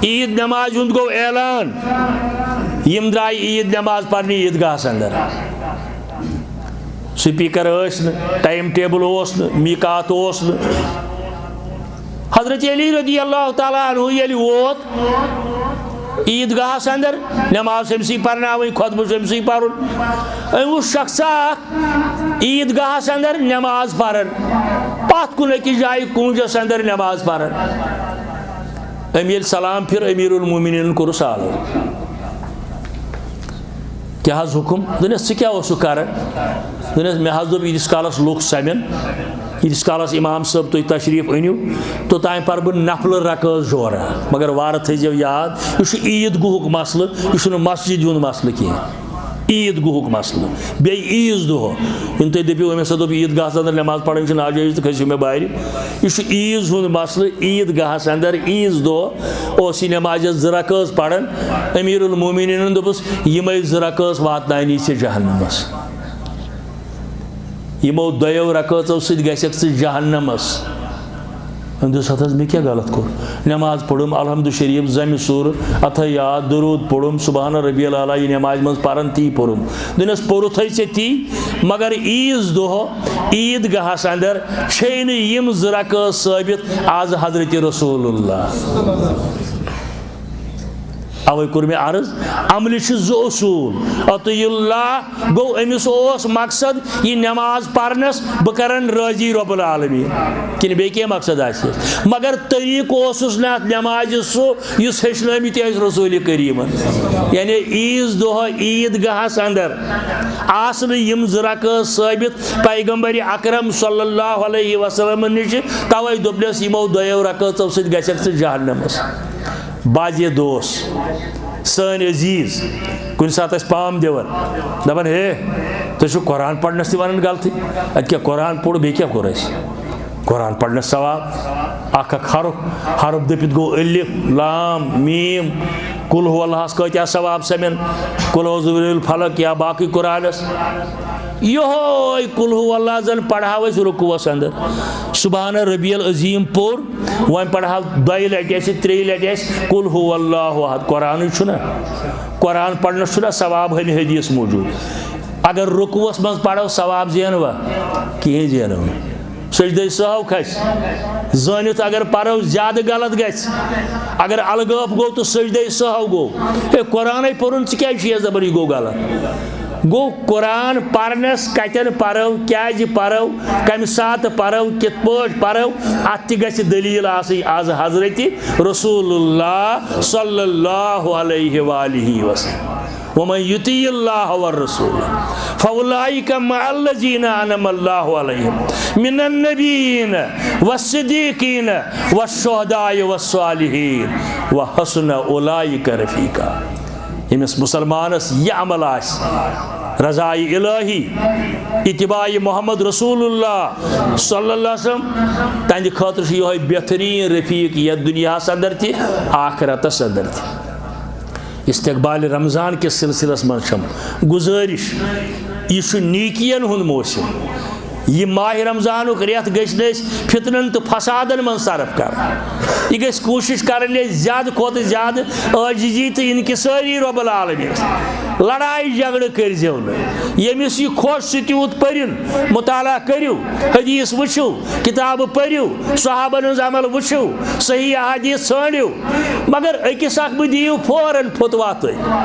عید نمازِ ہُنٛد گوٚو اعلان، یِم درٛاے عید نماز پرنہِ عیدگاہس اندر۔ سپیکر ٲسۍ نہٕ، ٹائم ٹیبل اوس نہٕ، میقات اوس نہٕ۔ حضرت علی رضی اللہ تعالیٰ عنہ ییٚلہِ ووت عیدگاہس اندر، نماز چھِ أمۍ سٕے پرناوٕنۍ، خطبہٕ چھُ أمۍ سٕے پرُن۔ أمۍ وُچھ شخصا اکھ عیدگاہس اندر نماز پران، پتھ کُن أکِس جایہِ کونجس اندر نماز پران۔ أمۍ ییٚلہِ سلام پھِر، امیر المومنینن کوٚرُس آلو۔ کیٛاہ حظ حُکُم؟ دوٚپنَس، ژٕ کیٛاہ اوسُکھ کران؟ دوٚپنَس، مےٚ حظ دوٚپ، ییٖتِس کالَس لُکھ سَمن، ییٖتِس کالَس اِمام صٲب تُہۍ تشریٖف أنِو، توٚتام پَرٕ بہٕ نفلہٕ رکٲژ جورا۔ مگر وارٕ تھٲیزیو یاد، یہِ چھُ عیٖد گُہُک مسلہٕ، یہِ چھُنہٕ مسجد ہُنٛد مسلہٕ کینٛہہ۔ عیٖد گُہُک مسلہٕ۔ بیٚیہِ عیٖذ دۄہ، یِم تُہۍ دٔپِو، أمِس ہسا دوٚپ، عیٖد گاہَس اندر نٮ۪ماز پَرٕنۍ چھِ ناجٲیِز، تہٕ کھٔسِو مےٚ بارِ۔ یہِ چھُ عیٖذ ہُنٛد مسلہٕ۔ عیٖد گاہَس اندر عیٖذ دۄہ اوس یہِ نٮ۪مازِ زٕ رکٲژ پَران۔ امیر المومنینن دوٚپُس، یِمے زٕ رکٲژ واتناونی ژےٚ جہنمس۔ یِمو دۄیو رکٲژو سۭتۍ گژھکھ ژٕ جہنمس۔ أمۍ دوٚپُس، ہتہٕ حظ، مےٚ کیٛاہ غلط کوٚر؟ نٮ۪ماز پٔرٕم، الحمد شریف، ضمہِ سورٕ، اتحیات، درود پوٚرُم، سبحان ربی الاعلیٰ، یہِ نٮ۪مازِ منٛز پران تی پوٚرُم۔ دوٚپنس، پوٚرُتھ ہے ژےٚ تی، مگر عیٖذ دۄہ عیٖد گاہس اندر چھے نہٕ یِم زٕ رکٲژ ثٲبت از حضرت رسول اللہ۔ اوے کوٚر مےٚ عرض، عملہِ چھِ زٕ اصوٗل۔ اطیع اللہ گوٚو، أمِس اوس مقصد یہِ نٮ۪ماز پرنس بہٕ کرن رٲضی رب العالمین، کِنہٕ بیٚیہِ کینٛہہ مقصد آسہِ؟ مگر طریٖقہٕ اوسُس نہٕ اتھ نٮ۪مازِ سُہ، یُس ہیٚچھنٲومٕتۍ ٲسۍ رسول کریٖمن۔ یعنی عیٖذ دۄہ عیٖد گاہس اندر آسہٕ نہٕ یِم زٕ رکٲژ ثٲبت پیغمبر اکرم صلی اللہ علیہ وسلم نِش، توے دوٚپنس، یِمو دۄیو رکٲژو سۭتۍ گژھکھ ژٕ جہنمس۔ بعض یہ دوس، سٲنۍ عزیز، کُنہِ ساتہٕ ٲسۍ پام دِوان، دَپان، ہے، تُہۍ چھِو قرآن پرنَس تہِ وَنان غلطٕے۔ اَتہِ کیٛاہ قرآن پوٚر، بیٚیہِ کیٛاہ کوٚر اَسہِ؟ قرآن پرنَس ثواب، اکھ اکھ حرف، حرف دٔپِتھ گوٚو الف، لام، میٖم، قل هو اللہَس کۭتیٛاہ ثواب سَمن، قل اعوذ برب الفلق یا باقٕے قرآنَس۔ یِہوٚے قل هو اللہ زَن پَرہاو أسۍ رُکوٗعَس اندر۔ سبحان ربی العظیم پوٚر، وۄنۍ پرہو دۄیہِ لٹہِ آسہِ، ترٛیٚیہِ لٹہِ آسہِ، قل هو اللہ احد۔ قرآنٕے چھُنہ، قرآن پرنس چھُنہ ثواب ہنہِ حدیث موجود۔ اگر رکوعس منٛز پرو، ثواب زینوا؟ کِہیٖنۍ زینو نہٕ۔ سجدے سہو کھسہِ۔ زٲنِتھ اگر پرو، زیادٕ غلط گژھِ۔ اگر الگٲب گوٚو تہٕ سجدے سہو گوٚو۔ ہے، قرآنے پوٚرُن، ژٕ کیازِ چھُ یژھ دپان یہِ گوٚو غلط؟ گوٚو، قرآن پرنس کتٮ۪ن پرو، کیازِ پرو، کمہِ ساتہٕ پرو، کِتھ پٲٹھۍ پرو، اتھ تہِ گژھِ دلیل آسٕنۍ از حضرت رسول اللہ صلی اللہ علیہ وآلہ وسلم۔ ومن یطیع اللہ والرسول فاولئک مع الذین انعم اللہ علیہم من النبیین والصدیقین والشہداء والصالحین وحسن اولئک رفیقا۔ ییٚمِس مُسلمانَس یہِ عمل آسہِ، رضائے الہی، اتباع محمد رسول اللہ صلی اللہ علیہ وسلم، تہنٛدِ خٲطرٕ چھُ یِہوٚے بہتریٖن رفیق یَتھ دُنیاہَس اندر تہِ، آخرتَس اندر تہِ۔ استقبال رمضان کِس سلسلس منٛز چھم گزٲرِش، یہِ چھُ نیکین ہُنٛد موسم۔ یہِ ماہِ رمضانُک رٮ۪تھ گٔژھۍ نہٕ أسۍ فتنن تہٕ فسادن منٛز صرف کرٕنۍ۔ یہِ گژھِ کوٗشش کرٕنۍ أسۍ زیادٕ کھۄتہٕ زیادٕ عٲجزی تہٕ انکسٲری رۄب العالمینس۔ لڑایہِ جھگڑٕ کٔرۍزیو نہٕ۔ ییٚمِس یہِ خۄش سُہ تیوٗت پٔرِن، مطالعہ کٔرِو، حدیث وٕچھِو، کتابہٕ پٔرِو، صحابن ہٕنٛز عمل وٕچھِو، صحیح احادیث ژھٲنٛڈِو۔ مگر أکِس اکھ بہٕ دِیِو فوراً فتویٰ تُہۍ۔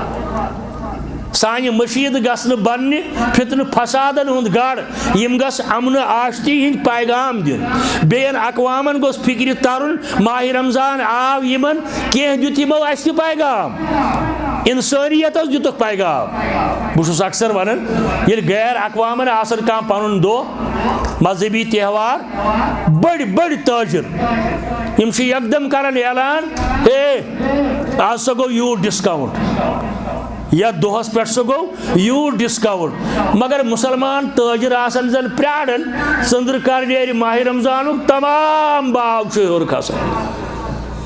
سانہِ مٔشیٖد گژھنہٕ بننہِ فتنہٕ فسادن ہُنٛد گڑھ، یِم گژھ امنہٕ آشتی ہٕنٛدۍ پیغام دِنۍ، بیٚین اقوامن گوٚژھ فکرِ ترُن، ماہِ رمضان آو یِمن، کینٛہہ دیُت یِمو اسہِ تہِ پیغام، انسٲنیتس دِتُکھ پیغام۔ بہٕ چھُس اکثر ونان، ییٚلہِ غیر اقوامن آسن کانٛہہ پنُن دۄہ، مذہبی تہوار، بٔڑۍ بٔڑۍ تاجر، یِم چھِ یکدم کران اعلان، ہے، آز سا گوٚو یوٗت ڈسکاؤنٹ، یتھ دۄہس پٮ۪ٹھ سا گوٚو یوٗت ڈسکاؤنٹ۔ مگر مسلمان تاجر آسن زن پراران، ژٔنٛدٕر کر نیرِ ماہِ رمضانُک، تمام باو چھُ ہیوٚر کھسان۔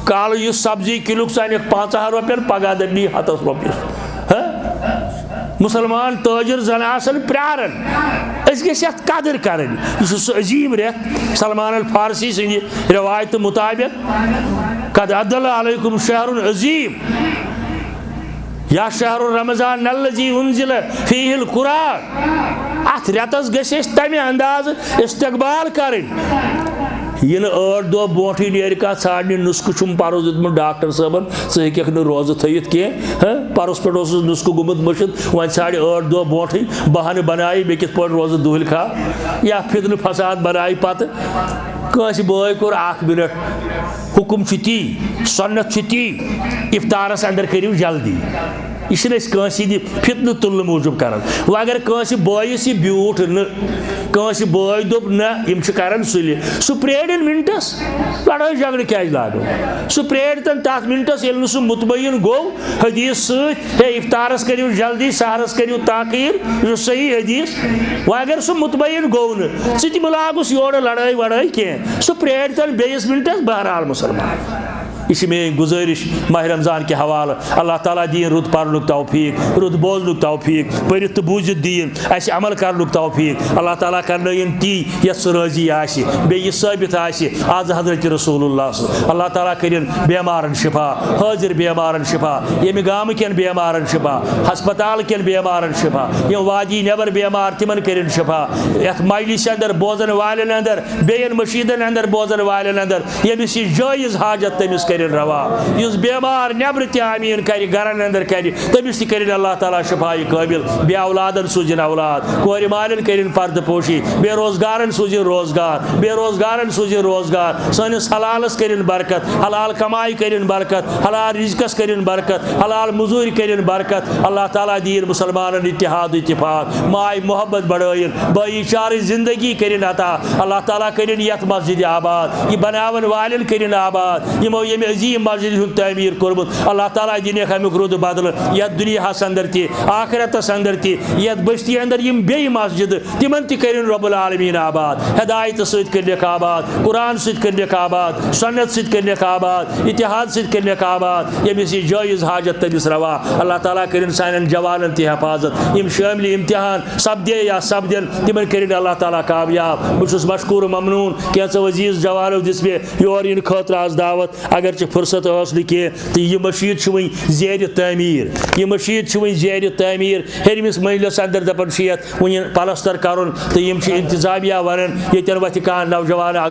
کالہٕ یُس سبزی کِلوٗ ژٕ انکھ پنٛژاہن رۄپین، پگاہ دپہِ ہتس رۄپیس۔ ہہ؟ مسلمان تاجر زن آسن پراران۔ أسۍ گٔژھۍ یتھ قدر کرٕنۍ۔ یہِ چھُ سُہ عظیٖم رٮ۪تھ، سلمان الفارسی سٕنٛدِ رٮ۪وایتہٕ مُطابق، قد اطل علیکم شہر عظیم، یا شہر رمضان الذی انزل فیہ القرآن۔ اتھ رٮ۪تس گٔژھۍ أسۍ تمہِ اندازٕ استقبال کرٕنۍ۔ یہِ نہٕ ٲٹھ دۄہ برونٛٹھٕے نیرِ کانٛہہ ژھانٛڈنہِ نُسخہٕ چھُم پرُس دیُتمُت ڈاکٹر صٲبن، ژٕ ہیٚککھ نہٕ روزٕ تھٲیِتھ کینٛہہ، ہہ؟ پرُس پٮ۪ٹھ اوسُس نُسخہٕ گوٚمُت مٔشِتھ، وۄنۍ ژھانٛڈِ ٲٹھ دۄہ برونٛٹھٕے بہانہٕ بنایہِ، مےٚ کِتھ پٲٹھۍ روزٕ دُہٕلۍ کھا؟ یا فتنہٕ فساد بنایہِ پتہٕ۔ کٲنٛسہِ بٲے کوٚر اکھ منٹ، حُکُم چھُ تی، سنت چھُ تی، افطارس اندر کٔرِو جلدی۔ یہِ چھِنہٕ أسۍ کٲنٛسہِ ہِنٛدِ فتنہٕ تُلنہٕ موٗجوٗب کران۔ وۄنۍ اگر کٲنٛسہِ بٲیِس یہِ بیوٗٹھ نہٕ، کٲنٛسہِ بٲے دوٚپ نہ، یِم چھِ کران سُلہِ، سُہ پرٛیرِن منٹس، لڑٲے جھگڑٕ کیازِ لاگو؟ سُہ پرٛیرِ تن تتھ منٹس، ییٚلہِ نہٕ سُہ مطمئن گوٚو حدیث سۭتۍ، ہے، افطارس کٔرِو جلدی، سحرس کٔرِو تاخیر، یہِ چھُ صحیح حدیث۔ وۄنۍ اگر سُہ مطمئن گوٚو نہٕ، ژٕ تہِ مہٕ لاگُس یورٕ لڑٲے وڑٲے کینٛہہ، سُہ پرٛیرِ تن بیٚیِس منٹس۔ بہرحال مسلمان، یہِ چھِ میٲنۍ گُزٲرِش ماہِ رمضان کہِ حوالہٕ۔ اللہ تعالیٰ دِیِن رُت پرنُک توفیٖق، رُت بوزنُک توفیٖق، پٔرِتھ تہٕ بوٗزِتھ دِیِن اَسہِ عمل کرنُک توفیٖق۔ اللہ تعالیٰ کرنٲیِن تی یَتھ سُہ رٲضی آسہِ، بیٚیہِ یہِ ثٲبِت آسہِ آز حضرت رسول اللہ صلی اللہ علیہ وسلم۔ اللہ تعالیٰ کٔرِن بیمارن شفا، حٲضِر بیمارن شفا، ییٚمہِ گامہٕ کٮ۪ن بیمارن شفا، ہسپتال کٮ۪ن بیمارن شفا، یِم وادی نٮ۪بر بیمار تِمن کٔرِن شفا، یَتھ مجلسہِ اندر بوزن والٮ۪ن اندر، بیٚین مٔشیٖدن اندر بوزن والٮ۪ن اندر، ییٚمِس یہِ جٲیز حاجت تٔمِس کٔرِن روا۔ یُس بیمار نٮ۪برٕ تہِ آمیٖن کَرِ، گَرَن اندر کَرِ، تٔمِس تہِ کٔرِن اللہ تعالیٰ شفایہِ کٲمِل۔ بے اولادَن سوٗزِن اولاد، کورِ مالٮ۪ن کٔرِن پردٕ پوشی، بے روزگارَن سوٗزِن روزگار، بے روزگارَن سوٗزِن روزگار۔ سٲنِس حلالَس کٔرِن برکت، حلال کمایہِ کٔرِن برکت، حلال رزقَس کٔرِن برکت، حلال مٔزوٗرۍ کٔرِن برکت۔ اللہ تعالیٰ دِیِن مُسلمانَن اتحاد و اتفاق، ماے محبت بڑٲیِن، بھٲئی چارٕچ زندگی کٔرِن عطا۔ اللہ تعالیٰ کٔرِن یَتھ مسجدِ آباد، یہِ بناون والٮ۪ن کٔرِن آباد، یِمو ییٚمہِ عظیٖم مسجدِ ہُنٛد تعمیٖر کوٚرمُت۔ اللہ تعالیٰ دِنَکھ اَمیُک رُت بدلہٕ یَتھ دُنیاہَس اندر تہِ، آخرتَس اندر تہِ، یَتھ بستی اندر یِم بیٚیہِ مسجدٕ، تِمن تہِ کٔرِن رب العالمین آباد، ہدایتہٕ سۭتۍ کٔرِنَکھ آباد، قرآن سۭتۍ کٔرِنَکھ آباد، سنت سۭتۍ کٔرِنَکھ آباد، اتحاد سۭتۍ کٔرِنَکھ آباد، ییٚمِس یہِ جٲیز حاجت تٔمِس روا۔ اللہ تعالیٰ کٔرِن سانٮ۪ن جوانن تہِ حفاظت، یِم شٲملِ امتحان سپدے یا سپدن، تِمن کٔرِن اللہ تعالیٰ کامیاب۔ بہٕ چھُس مشکور و ممنون، کینٛژھو عزیز جوانو دِژ مےٚ یور یِنہٕ خٲطرٕ آز دعوت، اگرچہِ فرصت ٲس نہٕ کینٛہہ، تہٕ یہِ مٔشیٖد چھِ وٕنۍ زیرِ تعمیٖر، یہِ مٔشیٖد چھِ وٕنۍ زیرِ تعمیٖر۔ ہیٚرمِس منزلس اندر دپان چھِ یتھ وٕنہِ پلستر کرُن، تہٕ یِم چھِ انتظامیہ ونان، ییٚتٮ۪ن وتھِ کانٛہہ نوجوان